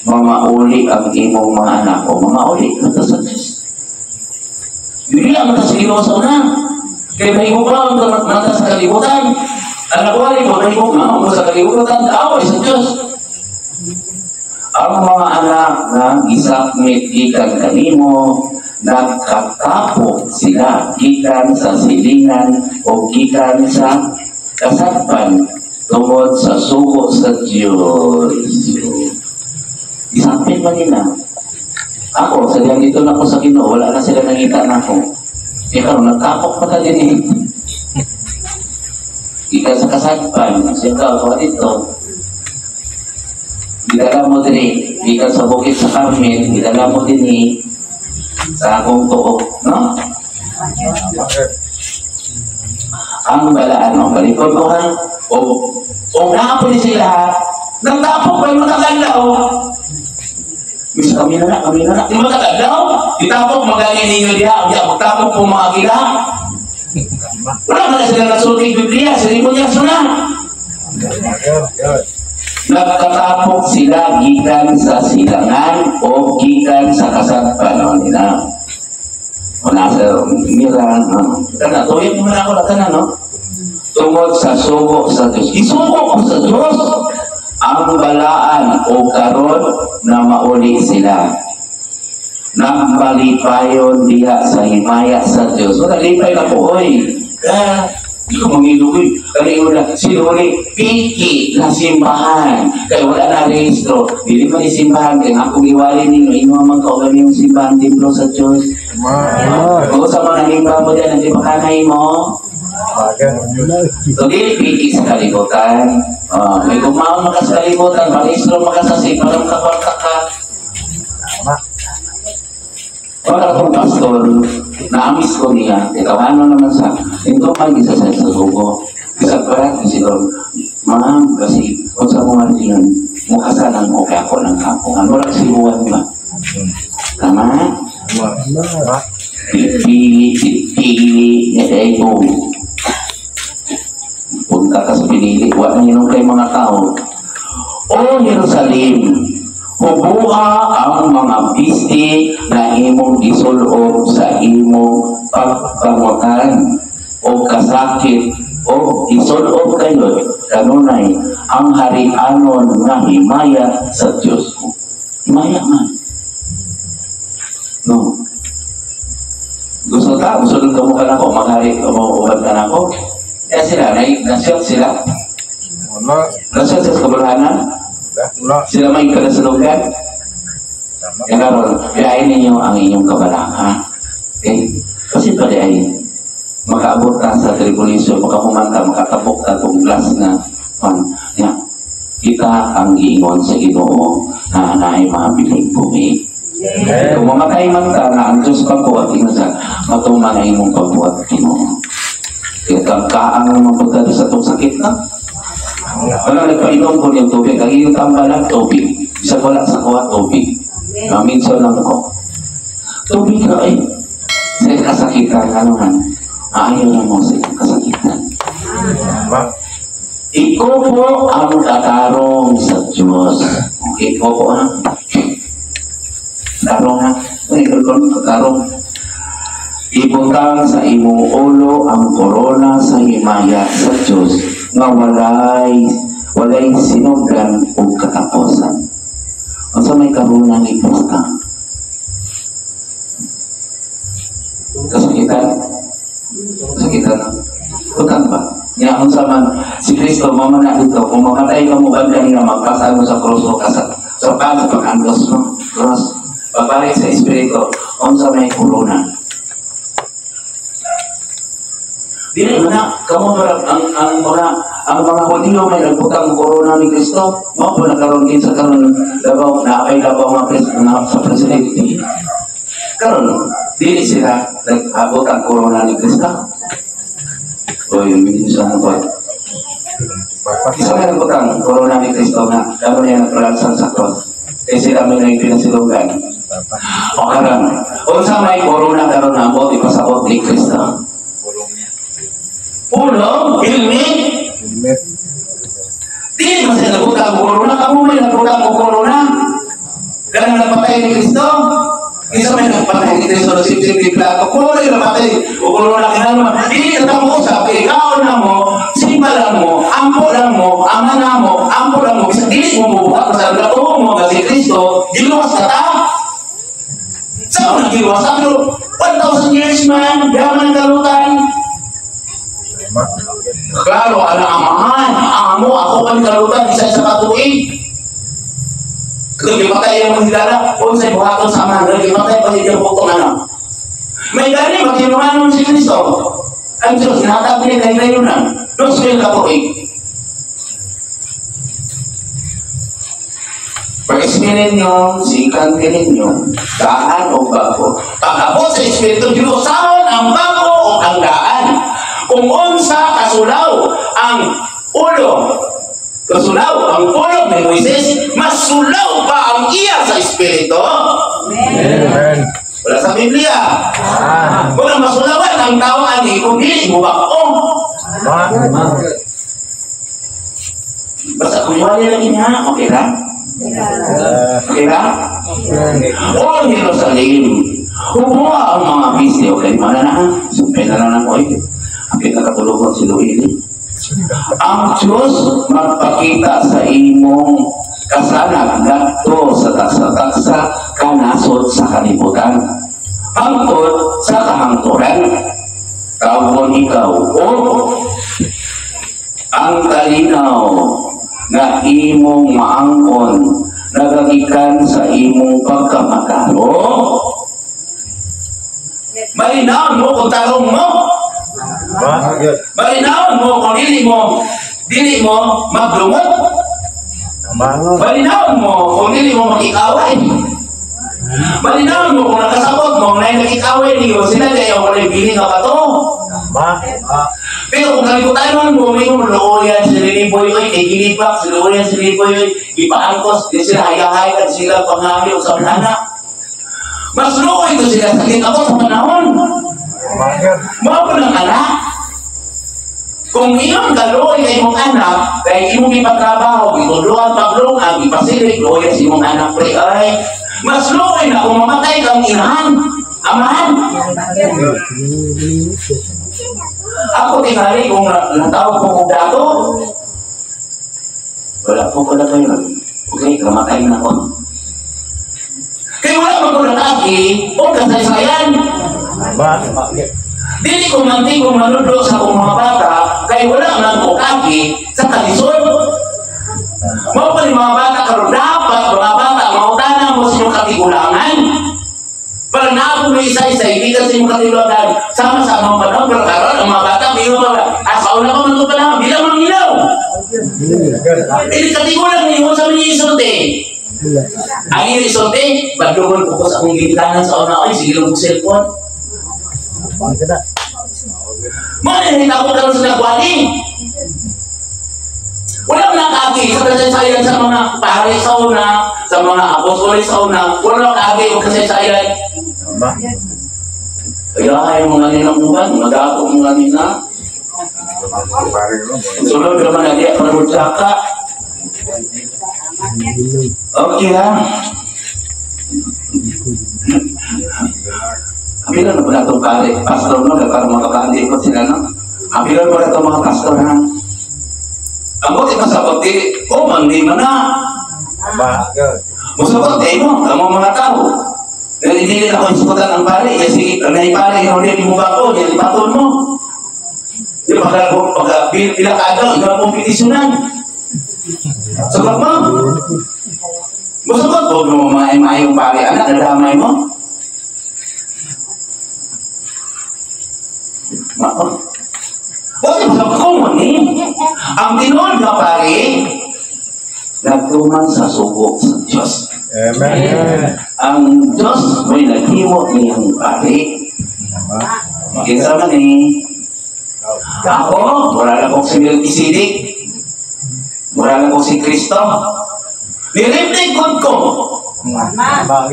mamauli ang imong mga anak ko, mamauli na sa Diyos. Hindi lang sa Ginoo sa una. Kaya may ibubaw ang mata sa kalibutan. Ang nakuwari mo, may ibubaw sa kalibutan, kaaway sa Diyos. Ang mga anak na isakmit ikan kanimo, nagkatapok sila gikan sa silingan o gikan sa kasagpan tungod sa sugo sa Diyos. Isakmit man nila. Ako, sadyang dito na ako sa Ginoo, wala na sila nakita na ako. Ikaw, nagtapok pa ka din eh. Gikan sa kasagpan, siya ka, dito. Didala mo din eh, gikan sa bukit sa Carmen, didala mo din eh, sa akong tuok, no? Ang balaan mo, balikod ko ha, o nakapuli sila, nagtapok pa yung matagalaw. Misa kami na, yung matagalaw, itapok magaling ninyo diha, magtapok po mga gila. Wala na sila nagsulti Biblia, sa limon niya suna. Nagkatapok sila gikan sa silangan o gikan sa kasagpan nila. O nasa nila, kana, tuyok mo na ako na kana, no? Tungod sa sugo sa Diyos. Isugo ko sa Diyos ang balaan o karon na mauli sila. Nagmalipayon diha sa himaya sa Diyos. So, nalipay na po, oy. Hindi ko mangilugoy. Kaya wala, sinuli, piki na simbahan. Kaya wala na rehistro. Hindi pa ni simbahan. Kaya akong iwalin ninyo, inuamang kaulan yung simbahan, templo sa Diyos. Kung sa mga himba mo dyan, hindi makanay mo. So, di piki sa kalibutan. May kumaon maka sa kalibutan, rehistro makasasig, parang kakontak ka. Para akong pastor, naamis ko niya, ano naman sa, ito man isa sa sugo. Isa para kasi doon, ma'am, kasi kung sa mga tingin, mukasanan mo kaya ako ng kapungan. Wala kasi buwan ba? Tama? Pili, ito. Punta ka sa pinili, wala na yun kay mga tao. O Jerusalem, hubuha ang mga bisti na imong gisulob sa imong pagpangutan o kasakit o gisulob kayo kanunay ang harianon nga himaya sa Diyos mo. Himaya man. No. Gusto ka mo ka na ko, maghari ka mo, ubad ka na ko. Kaya sila, nasyot sila. Nasyot sa kabulahanan. Sila may kalasalugan. Kaya naroon, biyahin ninyo ang inyong kabalaka. Okay? Kasi pwede ay makaabot ka sa tribulisyon, makahumanta, makatapok ka itong glass na yeah. Kita ang giingon sa Ginoo na naay mabiling bumi. Kung mamatay man ka na ang Diyos pagbuhat, inasa, matuman na imong pagbuhat Ginoo. Kaya kaang naman pagkali sa itong sakit na. Wala nagpainom ko yung tubig. Kagiging tambalan, tubig. Isa wala sa kuha, tubig. Minsan lang ko. Tubig ka eh. Sa kasakitan, ano man. Ayaw na mo sa kasakitan. Ikaw po ang tatarong sa Diyos. Ikaw po ha. Tarong ha. Tarong. Ibutang sa imong ulo ang korona sa himaya sa Diyos nga walay sinugdan o katapusan. Kung sa may karunang ipustang. Kasakitan? Kasakitan? Utang ba? Kung sa man, si Kristo, mamana dito, kung mamatay ka mo ba kanina, magkasal mo sa cross o kasal, sa pag-andos mo, cross, pagbalik sa Espiritu, kung sa may corona. Dili mo na, ang mga Hudyo may nagputang corona ni Kristo, mo po nagkaroon din sa karon labaw, naapay labaw mga sa presidente. Karon, dili sila naghabot ang corona ni Kristo. O yun, hindi siya nagpot. Isa nga nagputang corona ni Kristo na laban niya nagpalansang sa cross. Kasi sila may naging pinasilugan. O karon, kung sa may corona karon na mo, ipasabot ni Kristo. Ulong, helmet. Di mo siya nagputang corona, kamu may nagputang corona. Ganang nagpatay ni Kristo. Isa may nagpatay ni Kristo na simple plato. Kung may nagpatay, o corona kinano, hindi ka mo usap, ikaw na mo, simba lang mo, ampo lang mo, ama na mo, ampo lang mo, bisa dili mo bubuhat, sa gato mo, kasi Kristo, giluwas ka ta. Saan mo nagiluwas? Pero 1,000 years man, yaman kalutan. Klaro, alang amahan, amo, ako panikalutan, isa sa katuig. Kung ipatay yung mahilala, kung sa'y buhaton sa amahan, ipatay pa yung bukong ano. May gani, magsinuhan mo si Kristo. Ang Diyos, nahatag niya kayo na yun na. Dos yung katuig. Pag-espinin nyo, sikan ninyo, daan o bago. Pag-abot sa Espiritu Diyos, saan ang bago o ang daan? Kung unsa kasulaw ang ulo ni Moises, mas sulaw pa ang iya sa Espiritu. Amen. Wala sa Biblia. Kung masulawan ang tawaan ni kung hindi mo bakong. Basta kung wala lang niya, okay lang? Okay lang? O Jerusalem, kumuha ang mga bisyo kay mananahan. Sumpay na lang ako eh. Ang pinakatulugan si Luili. Ang Diyos magpakita sa imong kasanag ngadto sa taksa-taksa kanasod sa kalibutan. Hangtod sa kahangturan. Tawon ikaw o ang kalinaw na imong maangkon nagagikan sa imong pagkamakaro. Malinaw mo kung tarong mo. Malinaw mo kung dili mo maglumot. Malinaw mo kung dili mo makikaway. Malinaw mo kung nakasabot mo na nakikaway niyo sila kayo kung nabili nga pa to. Pero kung kalikutan mo may looyan sila ni Boy Oy, kay Gilibak, sila looyan sila ni Boy Oy, ipaangkos, di sila hayang-hayang, sila panghali o sa anak. Mas looy ito sila sakit ako sa panahon. Mga po ng anak, kung iyong galoy ay mong anak, kaya imong ipagtrabaho, ituluan paglungan, ipasilig, looy sa imong anak, pre, ay, mas looy na kung mamatay kang inahan, amahan. Ako tingali kung natawag ko kong dato, wala po ko na kayo. Okay, kamatay na ako. Kaya wala mo ko nataki, o kasaysayan. Dili ko manti kung manudo sa akong mga bata, kaya wala nang ukaki sa kalisod. Mga pa ni mga bata, karon dapat mga bata, mautanan mo sa inyong katigulangan. Parang naabot mo isa-isa, hindi ka sa inyong katigulangan. Sama-sama ang panahon, pero karon ang mga bata, may iwan pa. Asaw na ko man ito panahon, bilang mang ilaw. Hindi katigulang niyo sa mga isulti. Ang iyo isulti, bagdoon ko sa akong ginikanan sa una, ay sige lang kong cellphone. Mana yang aku dalam sudah kuali. Wala na kagi sa kasaysayan sa mga pare sa una, sa mga apostol sa una. Wala na kagi ang kasaysayan. Tama. Kaya ayaw mga nilang uban, mag-ato mga nila. Pare ko. Sunod naman na diya para magsaka. Okay ha. Apilan na pala itong pare, pastor no, para makapandi ko sila no. Apilan pala itong mga pastor ha. Ang buti masabot di, mandi mo na. Tama. Masabot di mo, ang mga tao. Dahil hindi rin ako isukutan ng pare, sige, na ipare, hindi mo ba ko, yan ipaton mo. Di ba, pagka pila ka daw, hindi mo kompetisyonan. Sagot mo. Masabot, huwag mo maayong pare, anak, nadamay mo. Mako. Bakit masabot ko mo ni? Ang tinood na pare, nagtuman sa suko sa Diyos. Amen. Ang Diyos may naghimo niyang pare. Kinsa man ni? Ako, wala na kong si Melchizedek. Wala na kong si Kristo. Nireplikod ko. Tama.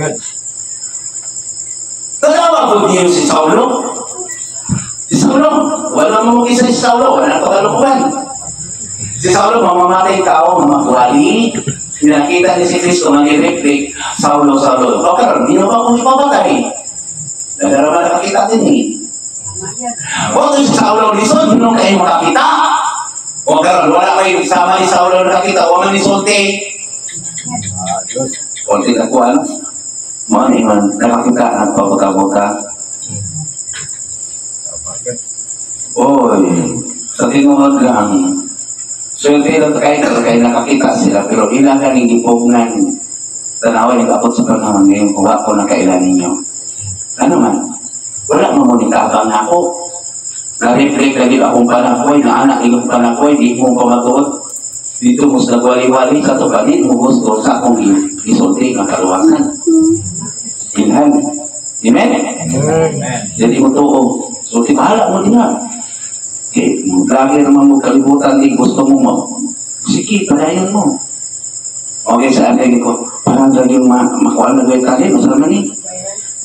Tanawa ko niyo si Saulo. Si Saulo, wala mo isa si Saulo, wala na pagkalukuhan. Si Saulo, mamamatay tao, mamakuwali. Pinakita ni si Kristo, nag-reflect, Saulo, Saulo. O karon, hindi mo ba kung ipapatay? Nadarama nakakita din eh. O si Saulo, lison, hindi mo kayo makakita. O karon, wala kayo sama ni Saulo nakakita, wala ni Solte. Konti na kuhan. Mga iman, nakakita ang pabuka-buka. Oy, sa tinuod lang. So yung kahit nakakita sila, pero ilang ka rin ipugnan. Tanawa yung abot sa panahon ngayon, kung ako nakailan ninyo. Ano man, wala mo mo nitabang ako. Na-reflect lagi akong panakoy, na anak ikong panakoy, di mo pamatuot. Dito mo sa nagwali-wali sa tukanin, mo gusto sa akong isulti ng kaluwasan. Ilhan. Amen? Jadi mo tuo. So, bahala mo din nga. Okay, lagi naman mo kalibutan din gusto mo. Sige, padayon mo. Okay, sa akin ko, parang lagi yung makuha na gawin tali, masalaman ni.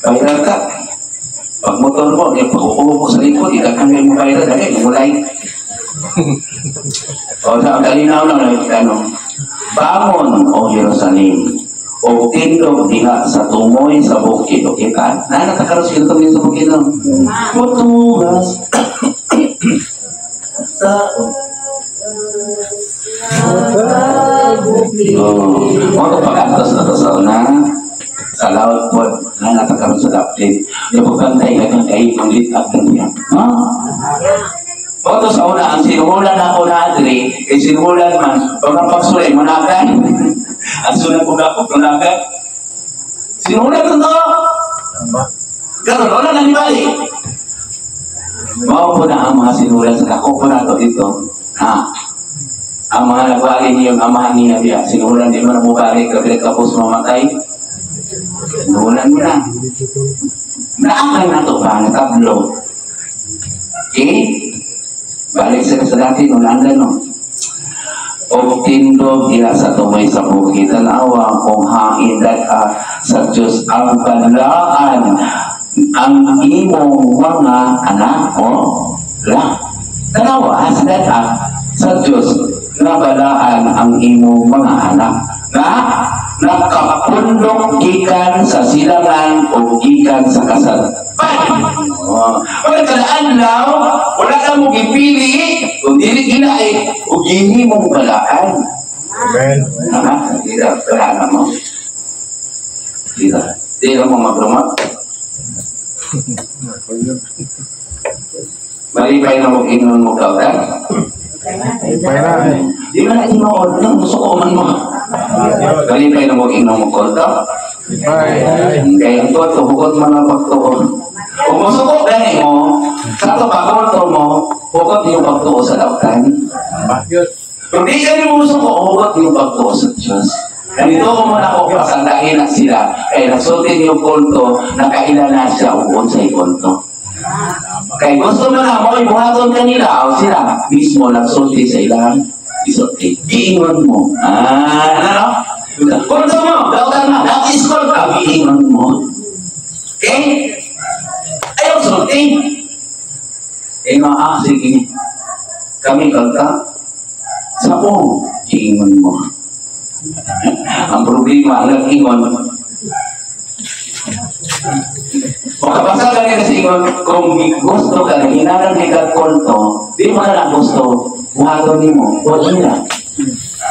Bayaran ka. Pag motor mo, pag upo ko sa likod, idakan kayo mo bayaran, dahil mulay. O sa kalinaw lang, bangon, O Jerusalem, o tindog diha sa tumoy sa bukid. Okay ka? Nakakaroon sila tumoy sa bukid lang. Matugas sa mga pag-atas na to sa una, sa laot po, na natakaroon sa dapit. Yung pagkantay ka ng kain, ang litag ng niya. Ha? O sa una, ang sinuhulan ako na Adri, sinuhulan man, pag pagsulay, manakan. Ang sunod ko ako, manakan. Sinuhulan ko to. Karoon, wala na ni Bali. Mao po na ang mga sinuhulan sa dako po na ito dito. Ha? Ang mga nagwali niyo, ang amahan niya diya, sinuhulan din mo na mubalik, kapag kapos mamatay. Sinuhulan mo na. Naakay na ito pa, natablo. Okay? Balik sa dati, no, nanda, no. O tindog diha sa tumay sa bukid, tanawa kung haindat ka sa Diyos ang banlaan ang imong mga anak mo. Tanawa, hasadat ka sa Diyos na balaan ang imong mga anak na nakapundok gikan sa silangan o gikan sa kasal. Wala kalaan lang, wala ka mo gipili, kung dili ginae, o gini mong balaan. Amen. Tidak, balaan mo. Tidak mo maglumat. Malipay na mong inon mo kautan. Di ba na inood lang, gusto ko man mo. Malipay na mong inon mo kautan. Kaya ito, hukot man ang pagtuon. Kung musukot gani mo, sa ito pagkulto mo, hukot yung pagtuo sa lautan. Kung di gani mo musukot, hukot yung pagtuo sa Diyos. Ganito ko muna ko pasandahin na sila, kaya nagsultin yung kulto, nakailan na siya uon sa ikulto. Kaya gusto mo na mo, ibuhaton kanila, o sila, mismo nagsulti sa ilang isulti. Giingon mo. Ano? Kunto mo, dautan mo, dati iskol ka, giingon mo. Okay? Ayaw sulti. Sige. Kami kagka, sa po, giingon mo. Ang problema, nag-ingon. Makabasa ka rin kasi ingon, kung gusto ka, hinalang ni Konto, di mo ka na gusto, buhato ni mo, huwag nila.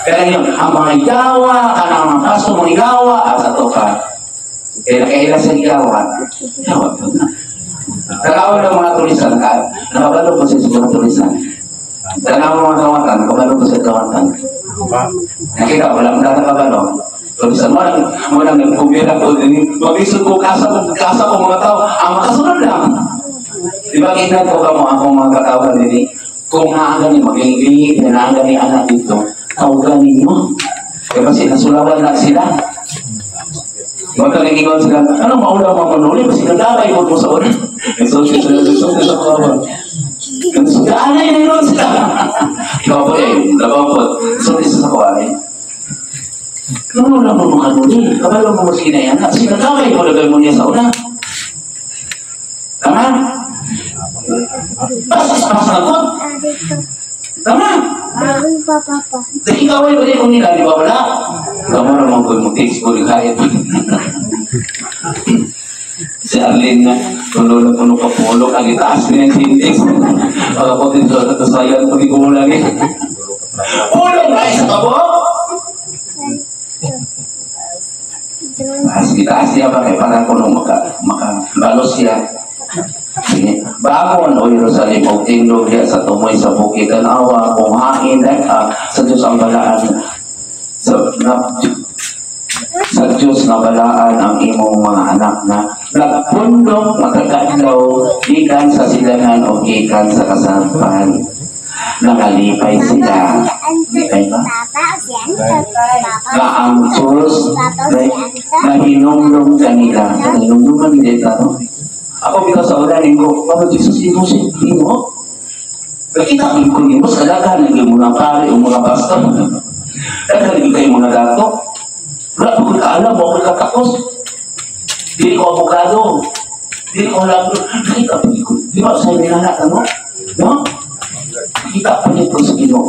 Kaya yun, ang mga igawa, ang mga kaso mong igawa, at sa to ka, kaya nakaila sa igawa, tawag ko na. Nakawal ng mga tulisan ka, nakabalo ko sa mga tulisan. Nakawal ng mga kawatan, nakabalo ko sa kawatan. Nakita, walang nakakabalo. Tulisan mo lang nagpumira ko, mabisod ko kasa ko mga tao, ang makasunod lang. Di ba kinag ko ka mo akong mga katawan din, kung haagan niyo, mag-iingit, haagan ni anak dito, tawagan ninyo. Kaya kasi nasulawan na sila. Magkalingingon sila, ano maula mga manuli, kasi nagdalay mo sa una. Nagsulti sa kawan. Nagsulti ningon sila. Ikaw po labaw po, nagsulti sa kawan. Ano lang mo mga manuli, kabalo mo mas kinaya na, kasi nagdalay mo lagay mo niya sa una. Tama? Basis masagot. Tama? Dahil kaway ba kung nila, di ba wala? Kamu naman ko yung text ko, kahit. Si Arlene na, puno ka pulo, ang itaas ko yung sintex. Pagka po din sa sayan, pag ikulang eh. Pulong na isa ka po? Itaas siya ba kay para ko nung makabalos siya. Bangon o Jerusalem o tindog diya sa tumoy sa bukid tanawa kung hangin sa Diyos ang balaan sa Diyos na balaan ang imong mga anak na nagpundok matagadaw gikan sa silangan o gikan sa kasampan nakalipay sila kay ba na ang Diyos na hinumdum kanila hinumduman nila ito. Ako bitaw sa ulanin ko, Papa Jesus, ino siya, ino. Nakita ko yung mas kadagahan, naging mo ng pare o mga pastor. Daghan, kayo mo na dato. Wala ko kaalam, ako katakos. Dili ko abogado. Dili ko alam. Nakita ko, di ba sa'yo nilalat, ano? No? Nakita ko niyo ko sa Ginoo.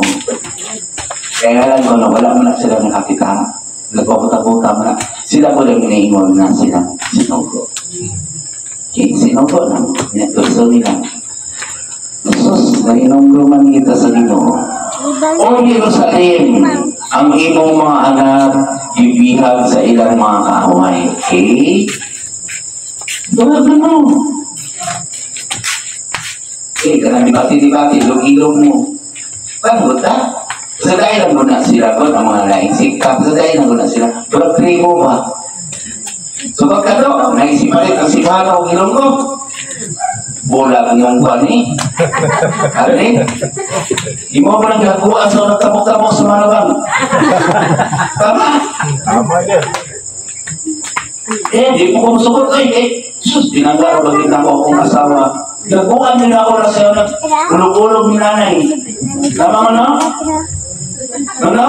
Kaya alam ko na wala mo na sila nakakita. Nagpaputa-puta mo na. Sila ko lang iniingon na sila sinugo. Sinugo lang. Gusto nila. Jesus, nainungguman kita sa Ginoo. O Jerusalem, ang imong mga anak, ibihag sa ilang mga kaaway. Okay? Doon mo. Okay, karang dibati-dibati, ilog-ilog mo. Paano ta? Sa dahil lang mo na sila ko, ang mga laing sikap. Sa dahil lang mo na sila. Pero mo ba? So pagkano, naisipalit ang simana o ilong ko. Bulag yung kwani. Arne? Di mo ba nang gagawa sa nagtabok-tabok sa mga bang? Tama? Tama yan. Di mo kong sugot ay, sus, tinanggaro bagit na ako akong asawa. Gaguan nila ako na sa'yo na ulog-ulog ni nanay. Tama mo na? Ano?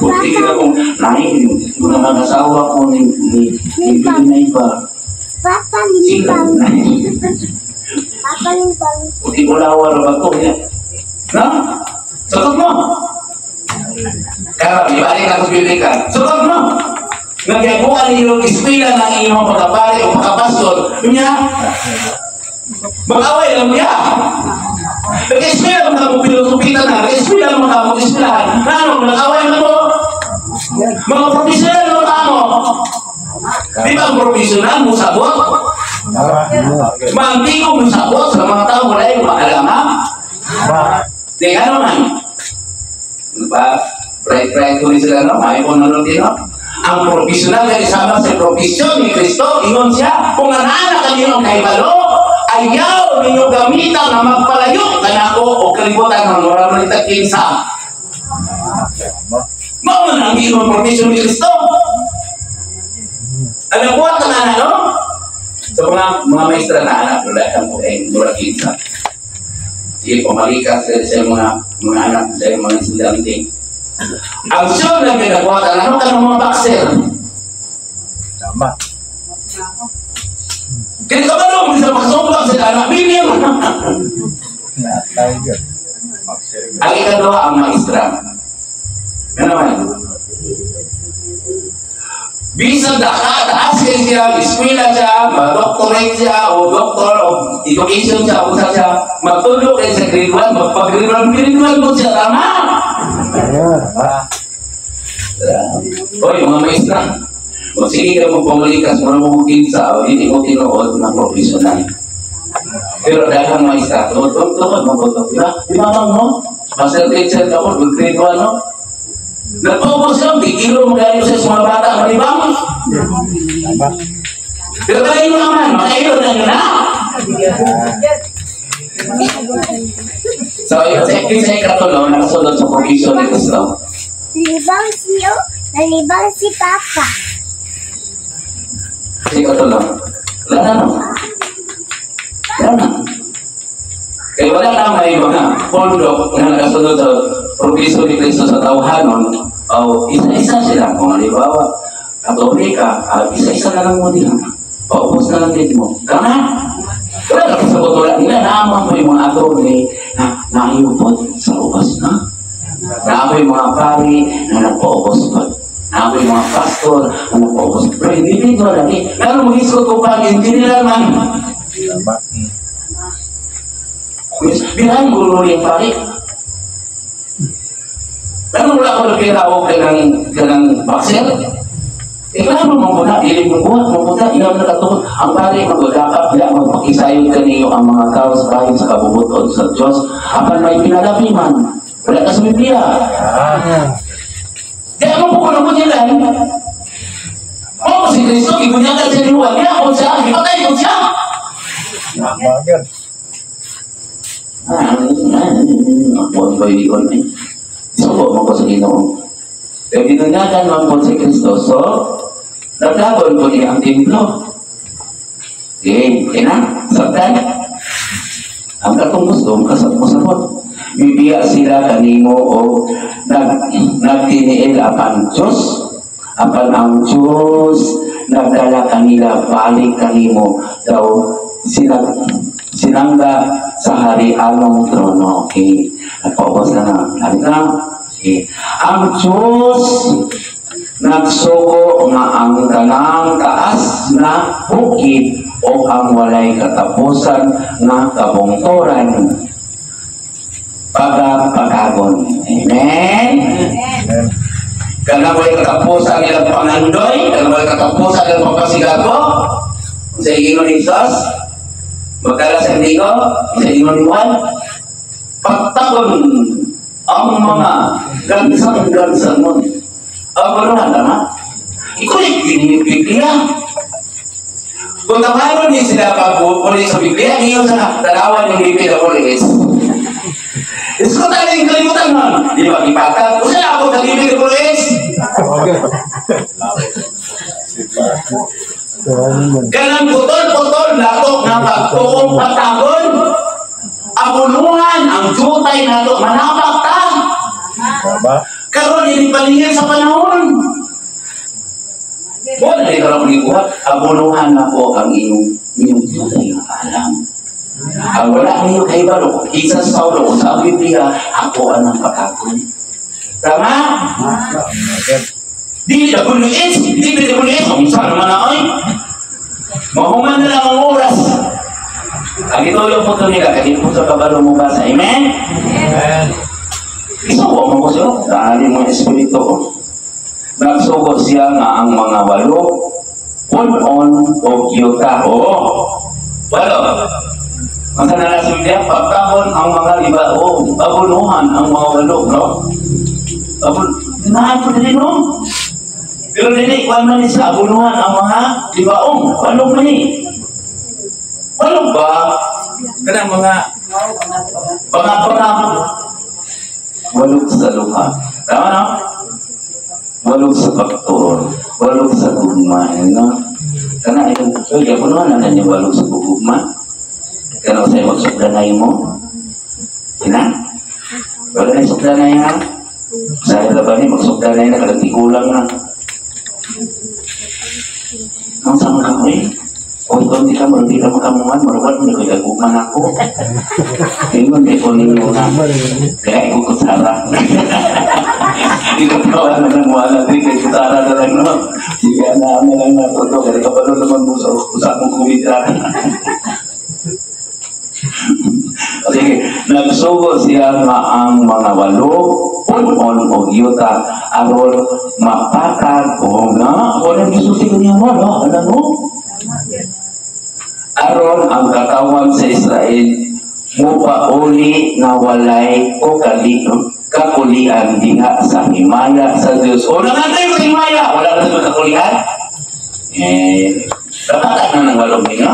Buti kita kung nahin, mga mag-asawa ko ni na iba. Papa Limbang. Papa Limbang. Buti ko lawar ba ito? Na? Sagot mo! Kaya, ibalik ako sa biblikan. Sagot mo! Nagagawa niyo ispila ng inyong pagkapari o pagkapastor. Niya? Mag-away lang niya. Nag-ispila mo na mo pilosopitan na. Nag-ispila mo na mo ispilahan. Ano? Nag-away na mo? Mga profesional mo na mo. Di ba ang profesional mo sabot? Manti ko mo sabot sa mga tao wala yung maalama. Di ano man? Diba? Bright ko rin sila, no? May po nanunod ang profesional na isama sa profesyon ni Kristo, ingon siya, kung nananak ang iyong kaibalo, ayaw ninyo gamitan na magpalayo kanako o kalibutan ng moral na kinsa. Mauna ang iyong profesyon ni Kristo. Alam po ang anak, no? So mga maestra na anak, wala kang po ay moral kinsa. Sige, pamalikas sa mga anak, sa mga estudyante. Ang siyong na pinagwatan, ano ka ng mga boxer? Tama. Kaya ka ba nung bisa pagsumpak sa anak, bibigyan mo. Tayo yun. Ang ikadwa, ang maestra. Ano naman? Bisa taas kayo siya, eskwela siya, mag-doctorate siya, o doctor of education siya, o siya, magtulog kayo sa grade 1, magpag-grade 1 mo siya, tama? Ayan. Oy, mga maestra, sige ka magpamalikas, maramugin sa, o hindi mo tinuod ng profesional. Pero dahil ang maestra, tukod mabuto. Di ba mo? Master teacher ka mo, grade 1, no? Nagpupos lang, bigilo mo galing sa mga bata, malibang. Tama. Pero kayo naman, makailo na nyo na. So, yung sa ikatulong, nakasunod sa provision ni Gusto. Nalibang si Papa. Sa ikatulong. Wala na, no? Wala na. Kaya wala na may mga pondo na nakasunod sa provision ni Cristo sa tawhanon, o isa-isa sila. Kung halimbawa, Katolika, isa-isa na lang mo din. Paubos na lang din mo. Kana? Wala na sa botola nila, naamang mo yung mga ato na naayupot sa ubas na. Naamang yung mga pari na nagpaubos pa. Naamang yung mga pastor na nagpaubos. Pero hindi dito lagi. Meron mag-iskot ko pa, hindi nila naman. Tama. Bilang guru yang pari. Lalu mula ko nagkiraw ka ng bakser. Klaro mong ilim mong buhat, ilam na katulad. Ang pari magdakap niya, magpakisayod ka niyo ang mga tao sa bahay sa kabubutod sa Diyos. Apan may pinalapiman. Wala ka sa Biblia. Kaya mo po ko nila. Si Kristo, ibunyagan sa liwan niya. Kung siya, ipatay ko siya. Tama yun. Buwan ko yun eh. Subo mo ko sa Ginoo. Kaya binunyagan mo po si Kristo. So, naglagon ko niya ang templo. Na, sabdan. Ang katong gusto, kasat mo sabot. Bibiya sila kanimo o nagtiniil apan Diyos. Apan ang Diyos nagdala kanila, balik kanimo daw sinangga sa harianong trono. Okay. Nagpaubos na na. Halika. Okay. Ang Diyos nagsuko nga ang kanang taas na bukid o ang walay katapusan nga kabungturan. Pagapagagon. Amen? Amen. Karena walay katapusan nilang pangandoy, karena walay katapusan nilang pagpasigago, sa ingon ni Jesus, magkala sa ingon ni Juan, pagtagon ang mga gansan mo. Ang baruhan na, ikulit yung Biblia. Kung tamaron din sila pag-ulit sa Biblia, ngayon sa tanawan yung Biblia ko rin is. Isko tayo yung kalimutan nun. Di ba, ipatag? Kung saan ako sa Biblia ko rin is? Ganang putol-putol, latok na pagtuong patagon. Abuluhan, ang jutay na ito, manapak ta. Tama. Karoon, hindi palingin sa panahon. Wala na ikaw libuhat, abuluhan na po ang iyong jutay na alam. Ang wala niyo kay Balo, isa sa Paulo, sa Biblia, ako ang pagkakon. Tama? Di na kunulis, kung saan naman ako eh. Mahuman na lang ang oras. Ang ito yung puto nila, kasi po sa kabalo mo basa. Amen? Amen. Isuko mo ko siya, dahil yung mga espiritu ko. Nagsuko siya nga ang mga walo, punon o kiyotao. Walo. Ang sanalasin niya, pagkahon ang mga libaong, abunuhan ang mga walo, no? Dinahan ko din, no? Pero dili, kung man siya, abunuhan ang mga libaong, walong man eh. Walong ba? Kanang mga walong sa luha. Tama na? Walong sa pagtuon, walong sa gugma, no? Kana itong abunuhan na niya walong sa gugma. Kanang sa'yo magsublanay mo. Sina? Wala na sukda na yan. Saya laban ni magsukda na yan, nakatigulang na. Ang sama ka ko eh. Kung ikaw hindi ka marunong ka makamungan, marubat mo na kagaguman ako. Ngayon, di ko ninyo na. Kaya ikot Sara. Ikatawa na lang wala din kay Sara na lang no. Sige na lang na to. Kaya kapalo naman mo sa usapong kumita. Sige, nagsugo siya ang mga walo punon o yuta aron mapatag o na wala gisusi niya wala ano no aron ang katawan sa Israel mupauli na walay o kakulian diha sa himaya sa Diyos. O nakatay sa himaya wala na sa kakulian dapat na ng walong niya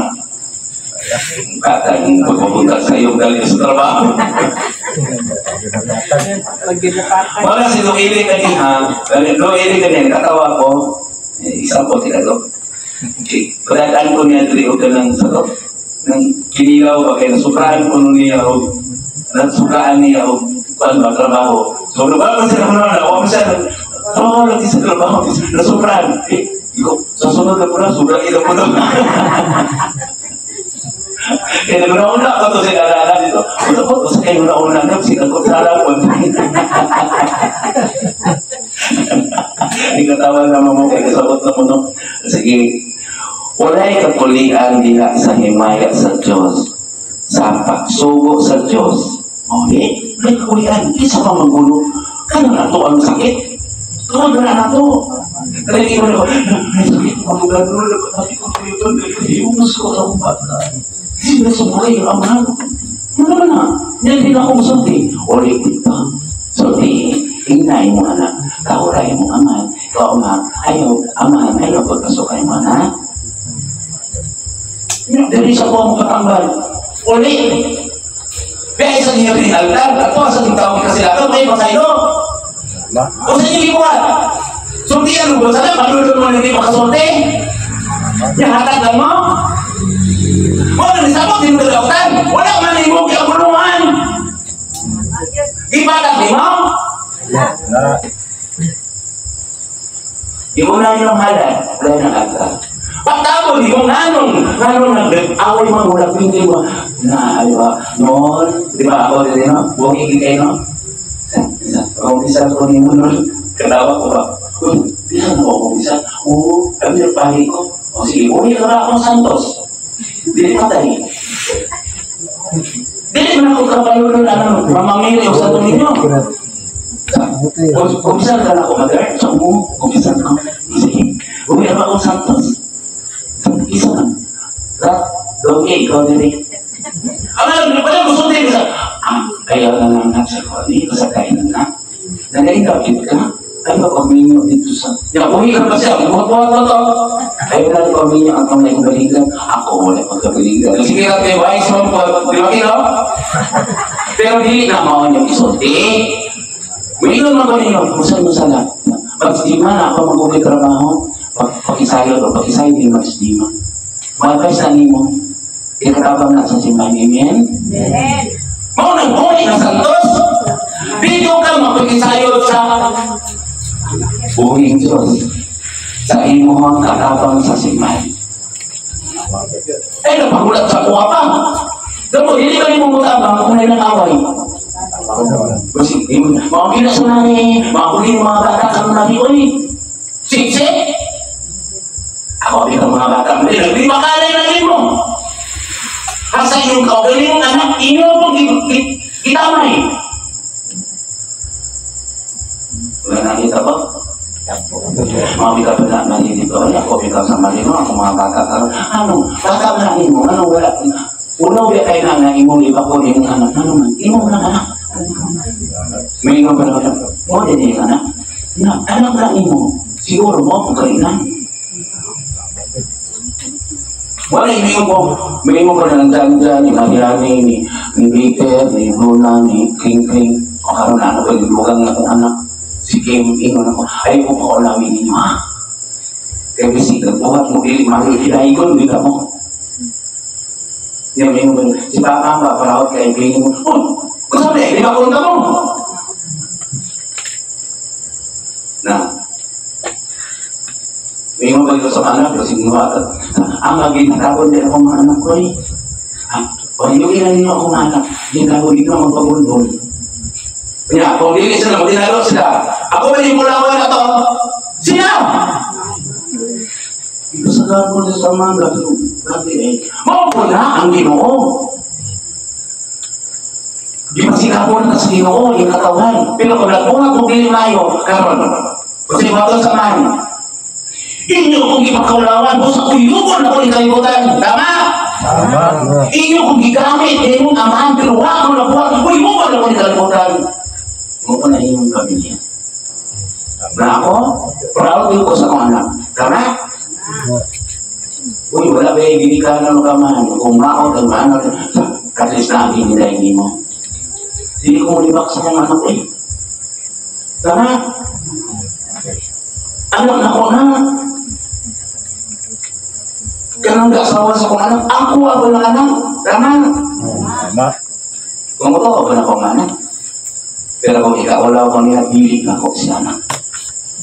katang pagpapunta sa iyo galing sa trabaho. Wala si Luili kanina, Luili kanina, katawa ko, isang po tinalo. Pagdaan ko niya, dito ka ng sagot, ng kinilaw ba kayo, nasuprahan ko niya, o nasukaan niya, o trabaho. So, nabago siya naman na, ako siya, lagi sa trabaho, nasuprahan. Sa sunod na po na, sobrang ilo po na. Kaya naguna-una ako ito sa kalaala dito. Ito po, sa kayo na-una na, sinagkot sa alapon. Hindi katawa naman mo, kaya kasabot na mo, no? Sige, walay kapulian diha sa himaya sa Diyos, sa pagsugo sa Diyos. Okay? Walay kapulian, isa pa magulo. Kano na ito ang sakit? Tuwag na na ito. Kaya iba na ko, may sakit, magulo, sakit ko ito, iumus ko sa upat na. Sila sa buhay yung amahan. Ano na? Yan din akong sulti. Ulit dito. Sulti, hinay mo anak. Kauray mo amahan. Ikaw amahan. Ayaw pagkasukay mo anak. Dali sa buwan mo katambal. Ulit. Kaya isa niya rin altar. At sa ating tawag kasilakan, may pasaylo. O sa inyo ibuwan. Sulti yan mo. Sana matulog mo hindi makasulti. Yung hatag lang mo. Wala nisabot din magagawtan. Wala man mo kaya kulungan. Ibagat di mo? Yung una yung halal, wala nang agad. Pagtapon, yung nanong nag-away mo, wala pinti mo. Noon, di ba ako din, no? Buong ikikay, no? Kung isa ko ni mo, no? Katawa ko ba? Bisa na ako bisa? Oo, kami nagpahi ko. O sige, uwi ka na akong Santos. Dili patay. Dili man ako kapayo nun, mamamili o sa ninyo. Kumpisan ka na ako, mother. So mo, kumpisan ka. Sige, uwi na akong Santos. Isa na. Okay, ikaw dili. Ang pala gusto din sa, kaya na lang na sa ko, dito sa kainan na. Nanaigapit ka. Ay, mapag-minyo dito sa... Uwi ka ba siya? Buhat-buhat mo to. Ay, wala pag-minyo ang kamay kong baligan. Ako wala pagkabaligan. Sige natin, wise mo po. Di ba kino? Pero di na maon yung isulti. Mayroon mo ko ninyo. Musan-musan. Magsdima na ako mag-uwi trabaho. Pag-isayo o pag-isayo din magsdima. Mag-advise na nimo. Ikatabang na sa simbahan. Amen? Amen. Mau nag-uwi ng Santos. Dito ka mag-isayo sa... Buhing Diyos sa imuhang katabang sa simay. Ay, napagulat sa kuha pa. Damo, hindi ka rin mumutabang kung may nang-away. Kasi, mga kinasunani, mga kuling mga bata sa mga nari, siksi. Ako, abit ang mga bata, hindi makalay na rin mo. Hasa yung kaugaling anak, inyo po itamay. Wala nakita ba? Mga ka pa na nalilito. Ako ikaw sa malino. Ako mga bata ka. Ano? Bata na mo. Ano wala? Unaw ba kayo na imo iba ko yung anak. Ano man? Imo na anak. May imo ba na anak? O din yung anak. Anak na imo. Siguro mo kung kailan. Wala may imo ko na nagdaan-daan. Ni Mariani, ni Peter, ni Bruna, ni Kring-Kring. O karoon na ano ba yung lugang na kong anak. Si Kim, ingon ako, ay ko pa ulawin ninyo, ha? Kaya bisigan, buhat mo, makikilaigon, di ka mo. Yung si Papa ba, palawat kay Kim mo, Kung sabi, di ba kung mo? Nah, may mga bago sa mga anak, kasi mga ang magiging din ako mga anak ko eh. Pahiyugin na ninyo ako mga anak, ginagawa dito ang magpagulbol. Kaya, kung hindi sila, magdinalo sila. Ako ba yung mula na to? Sila! Ipasagahan mo sa mga gabi eh. Maupo na ang Ginoo. Di masikapon ka sa Ginoo, yung katawan. Pero kung nagbunga kung dili mayo, karon. Kasi bago sa man. Inyo kung ipagkaulawan, busa kuyugon na kung ikalimutan. Tama? Tama. Inyo kung gigamit, inyong amahan, pero wako na buwan, kuyugon na kung ikalimutan. Mo pa na inyong pamilya. Na ako, proud din ko sa mga anak. Tama? Uy, wala ba yung binikanan mo kaman? Kung maot ang anak, katis na ang inilayin mo. Hindi ko mulibak sa mga anak eh. Tama? Anak na ko na. Kanang kasawa sa kong anak. Ako ako ng anak. Tama? Tama. Kung ito ako na kong anak. Pero kung ikaulaw ko niya, dili na ako si anak.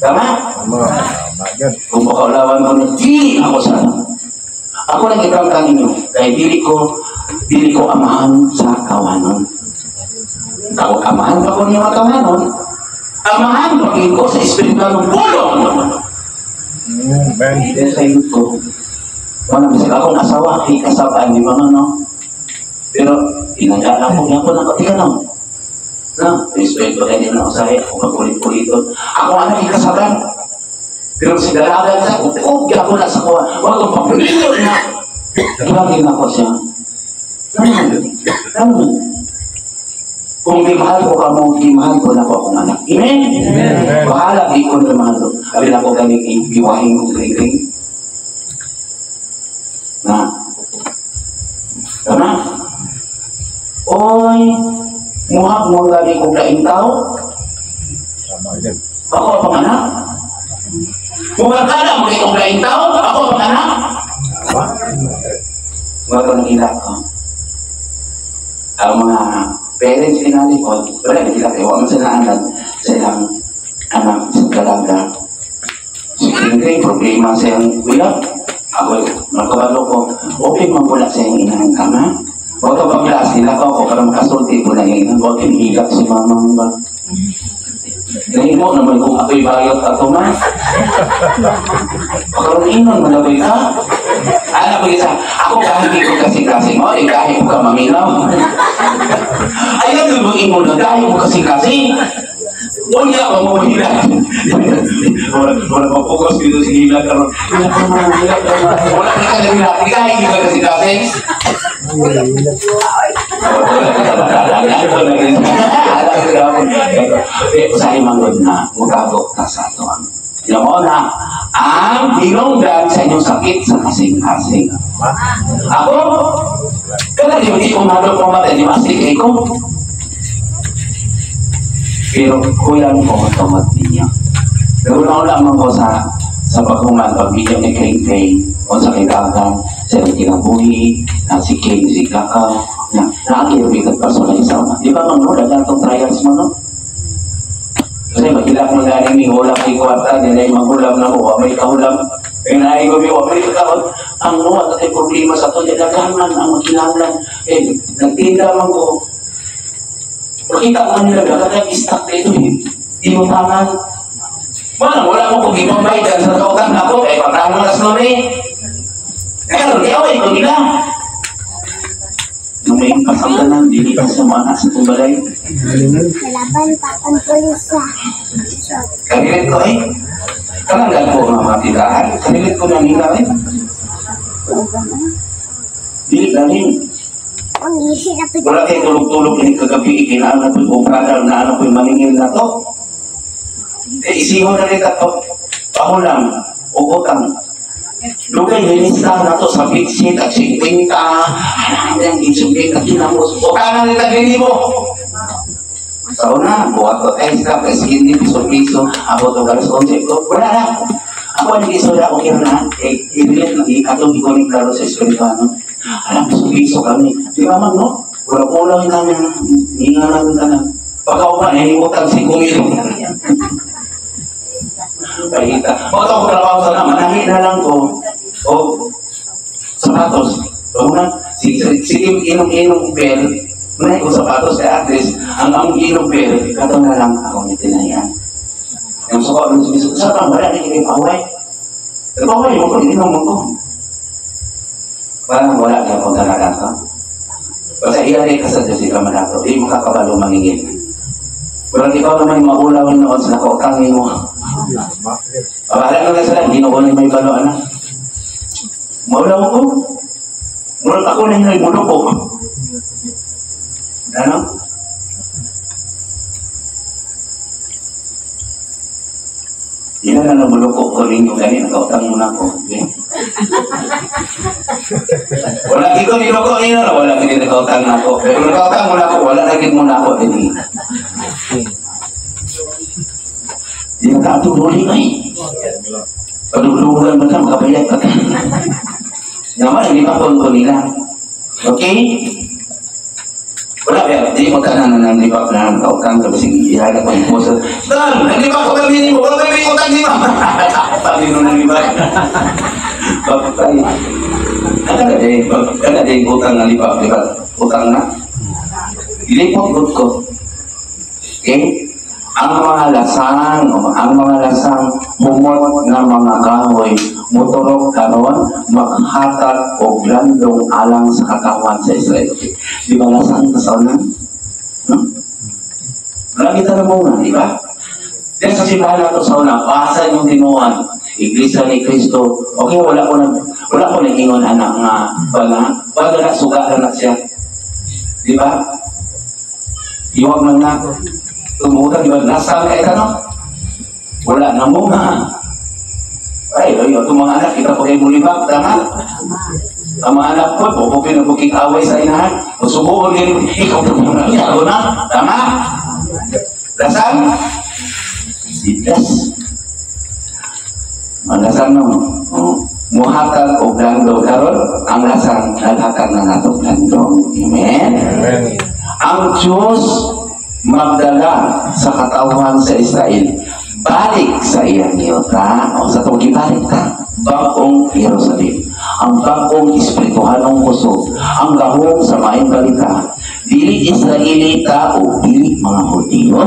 Tama? Tama. Tama yan. Kung pakaulawan ko niya, dili ako sa anak. Ako lang ikangkan ninyo. Kaya dili ko amahan sa kawanon. Amahan pa ko niya mga kawanon. Amahan pa ko sa espiritual ng bulong. Amen. Kaya sa iyo ko, wala kasi akong asawa, ikasabaan di ba no? Pero, inagala ko niya ko ng katiganon. No, respeto kayo din ako sa iyo, kung magulit-uliton. Ako anak ikasabaan. Pero si dalagan sa ko, kaya ko na sa kuha, wala kong papilito na. Ibagin ako siya. Naman. Kung di mahal ko ka mo, di mahal ko na ko akong anak. Amen? Amen. Bahala, di ko na mahal ko. Sabi na ko galing ibiwahin ko kring-kring. Na. Tama? Oy, muhak mo lagi kong laing tao. Tama yan. Ako ang anak. Mukhang ka na mo itong laing tao. Ako ang anak. Tama. Mga panangilak ko. Ang mga parents pinali ko, wala na sila kayo. Ang sila anak sa dalaga. Sige, problema sa iyong kuya. Ako, magkabalo ko, okay man po na sa iyong inahang kama. Huwag ka pagla, sila ko para makasulti po na yung huwag kinihilak si mamang ba. Ngayon mo naman kung ako'y bayot ako man. Pagkaroon inon, malabay ka. Alam mo isa, ako kahit ko kasi mo, kahit ko ka maminaw. Ayaw doon mo inon na kahit mo kasi. Huwag niya ako mamahila. Wala pa focus dito sa hila. Wala ka na hila. Kahit ko kasi. Usahay manggod na, magagok ka sa ito. Alam mo na, ang hinungdan sa inyong sakit sa kasing-kasing. Ako, kaya hindi ko madok pamatay, di masik ko. Pero kuyan ko tomat niya. Pero lamang ko sa pagkuman, pagbigyan ni Kring-Kring, o sa kailangan, sa kinabuhi, na si King, si Kakao, na nakakirbigat pa sa isama. Di ba mga dagang itong trials mo, no? Kasi magkilap mo galing ni Hulam ni Kuwata, nila yung maghulam na ko, may kahulam. Kaya naay ko, may kahulam. Ang nuwa, at problema sa ito, dagaman ang magkilangan. Nagtinda man ko. Makita ko nila, nagkakag-stack na ito, di mo tangan. Wala mo kung ipambay dyan sa kautan ako, pagkano nas nun Kaya di away ko nila. Nung may pasamdanan, di pa sa mga nasa tumbalay. Kalaban pa ang pulisa. Kanilit ko kalanggan ko mga tindahan. Kanilit ko ng hila Dili na rin. Ang isi na pwede. Wala kayo tulog-tulog ini kagabi, ikinaan na po yung brother na ano po yung maningil na to. Isiho na rin ito. Ako lang, ubotang. Lugay, linista na to sa bitsit at singpinta. Alam yan, insubin na kinamos. O ka na rin tagini mo. Sa una, buhat ko extra, kasi hindi piso-piso. Ako to galas konsep ko. Wala na. Ako hindi iso na ako kira na. Ibilit na atong ikonik lalo sa espirituano. Alam, piso-piso kami. Di ba man, no? Pula-pula yung kanya, hingalan ka na. Pagkaupan, hinimutang si Kumil. Kahita. Pagka ako trabaho sa naman, manahin na lang ko. O, sapatos. Una, sige inom-inom bel. Manahin ko sapatos kay Agnes. Ang inom bel, kato na lang ako ni tinayan. Yung suka, sa kang wala, hindi kayo paway. Paway mo ko, inom mo ko. Parang wala kaya kung talaga. Basta ialay ka sa Diyos, ikaw manato. Hindi mo kakabalo maningin. Walang ikaw naman yung maulaw noon sa nakotangin mo. Pabahala na lang sila, hindi noon yung may balo, anak. Maulaw ko. Mulat ako na yung mulo ko. Ano? Yan na lang mulo ko rin yung ganyan, nakautang muna ko. Okay? Wala ikaw niloko niya na, wala hindi nakautang na ako. Pero nakautang muna ako, wala nagit muna ako. Hindi na katulong ay. Padulungan ba na, makabayad ka. Naman, hindi pa ko nila. Okay? Wala ba? Hindi mo tanan na hindi pa na kautang kasi ihala ko yung puso. Stan! Hindi pa ko kami mo? Wala ba yung utang di ba? Sabi nung nang iba. Papatay. Kada din utang na lipa, di ba? Utang na. Ilipot ko. Okay? Ang mga lasang humot na mga kahoy, motorok karon, maghatag o glandong alang sa katawan sa Israel. Di ba lasang kasawanan? Lagi na mo nga, di ba? Diyan sa simbahan nato sa una, basa yung tinuan, Iglesia ni Cristo. Okay, wala ko nang ingon anak nga, baga na suga na siya. Di ba? Iwag man na. Tumutan, di ba? Nasaan ka ito, wala na mo nga. Ay, itong mga anak, kita po kayo mulibag, tama? Ang mga anak po, bukupin na bukik away sa inahan. Subuhon din, ikaw na muna, ikaw na, tama? Lasang? Sidas. Ang lasang no? Muhatag o glandong karon, ang lasang naghatag na nato glandong. Amen? Amen. Ang Diyos magdala sa katawan sa Israel, balik sa iyang niyota, o sa itong ibalik ka, bagong Jerusalem, ang bagong espirituhanong kusog, ang gahong sa maayong balita, dili Israeli tao, dili mga Hudyo.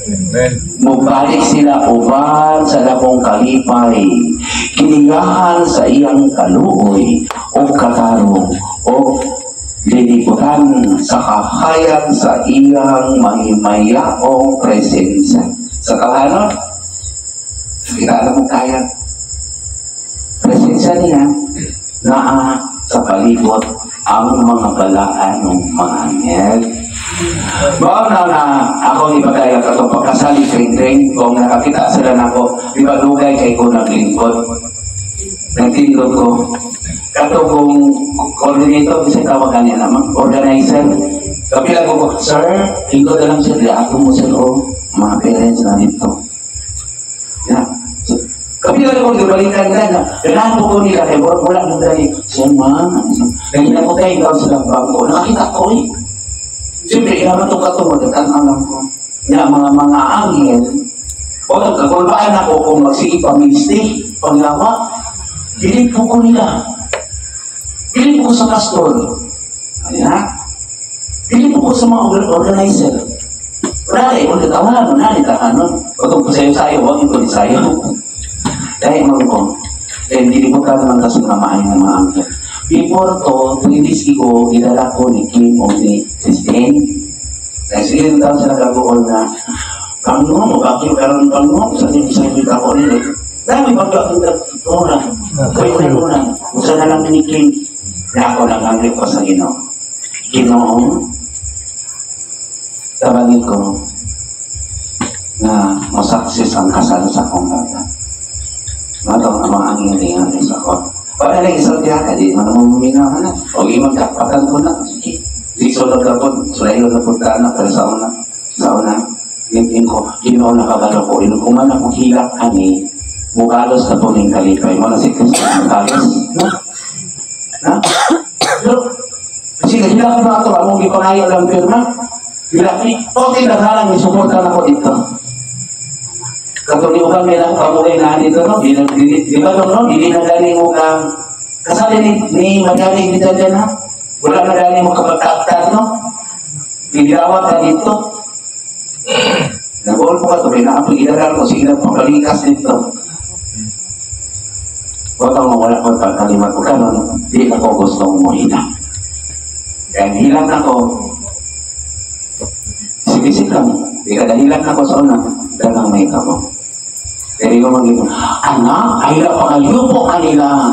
Amen. Mubalik sila uban sa dakong kalipay, kiniyahan sa iyang kaluoy, o katarong, o lilibutan sa kahayag sa iyang mahimayaong presensya. Sa kahanon, kita mo kaya presensya niya na sa palibot ang mga balaan ng mga anghel. Baon na ako ni Bagaya katong pagkasali kring kung nakakita sila na ako, di ba lugay kay ko naglingkod. Nagtindog ko. Kato kung coordinator, kasi tawagan niya naman, organizer. Kapilang ko, sir, lingkod na lang siya, liato mo sila o mga parents na nito. Yeah. So, kapilang ko, balikan na, kailangan ko nila, kaya wala nang dahil, siya ganyan ako tayo, ikaw silang bangko. Nakakita ko eh. Siyempre, ilaman itong katungod, at ang alam ko, na mga angel, o kakulbaan ako kung magsige pag-mistake, panglawa, pilit po ko nila. Pilit po ko sa pastor. Ayan. Pilit po ko sa mga organizer. Wala eh, kung natawanan, wala natawanan. Kung po sayo-sayo, huwag yung sayo. Dahil mga ko, hindi po ka naman kasi mamahay ng mga angel. Before to, piniliski ko, idala ko ni Kim o ni Christine. Dahil sige rin daw sila gagawin na, Panginoon, magkakil karoon Panginoon, sa sabi ako nila. Dami pagkakil karoon. Karoon. Usa na lang ni Kim. Na ako nag-angry ko sa Ginoo. Ginoo, tabangin ko na masaksis ang kasal sa akong bata. Matang ang mga angin-angin sa ako. Para lang isang tiyaka, di man mo muminahan na. O magkapatan ko na. Sige. Di sunod na po, sulayo na po anak, pero sa una, gintin ko, Ginoo na kabalo ko, inukuman akong hilak, ani, mukalos na po ng kalipay. Mo na si Kristo, mukalos. Ha? Pero, Kasi nagilak na ito, among ipangaya lang pirma. Hilak ni, okay na halang, isuportan ako dito. Katuliukan may lang kamulay na dito, no? Di ba no? Hindi na galing mo kang kasali ni Madali dito dyan, ha? Wala na galing mo kapagkaktar, no? Pinirawat ka dito. Nag-all po ka ito, pinakapag-ilaral ko sila pabalikas dito. Huwag kang mawala ko pagkalimat ko kanon, di ako gustong umuhina. Kaya hilang ako, sige-sige lang, di ka dahilan ako sa una, ganang may kamo. Jadi ko magiging, anak, ayaw pangayupo kanila.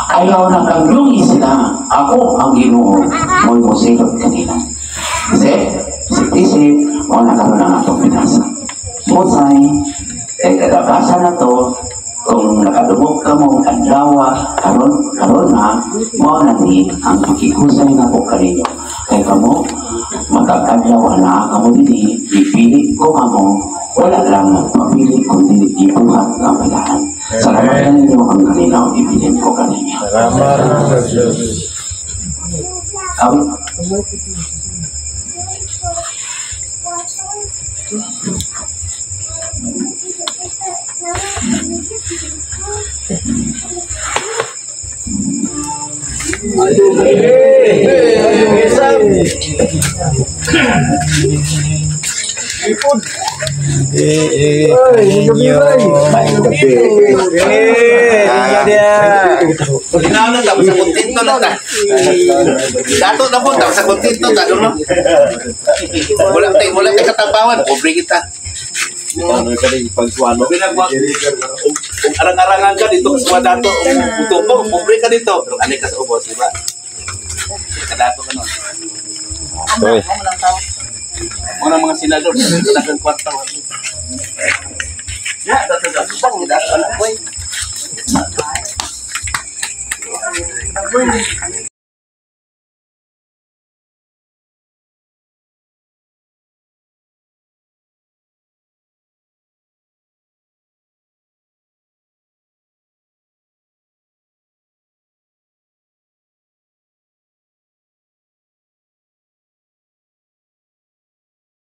Ayaw na kaglungi sila. Ako ang Ginoo. Mo'y musilot kanila. Kasi, isip-isip, mo nakaroon ang atong pinasa. Musay, kaya kadabasa na to, kung nakadumog ka mong adlawa, karon na, mo na ni ang pakikusay na po kaninyo. Kaya kamo, magkakadlaw na kamo dili, ipili ko kamo, wala lang nagpapili kundi ibuhat na malahan. Salamat na ninyo ang kaninaw ibilin ko kanina. Salamat sa Diyos. Ginawa na sa kontento na ta. Dato na po sa kontento ta no. Wala tay katapawan, pobre kita. Pinagwa kung arang-arangan ka dito sa dato, utupong pobre ka dito. Pero ani ka sa ubos, di ba? Kadato ka no. Oy. Mga mga senador, dagang kwarta. Ya, dato pang dato na boy.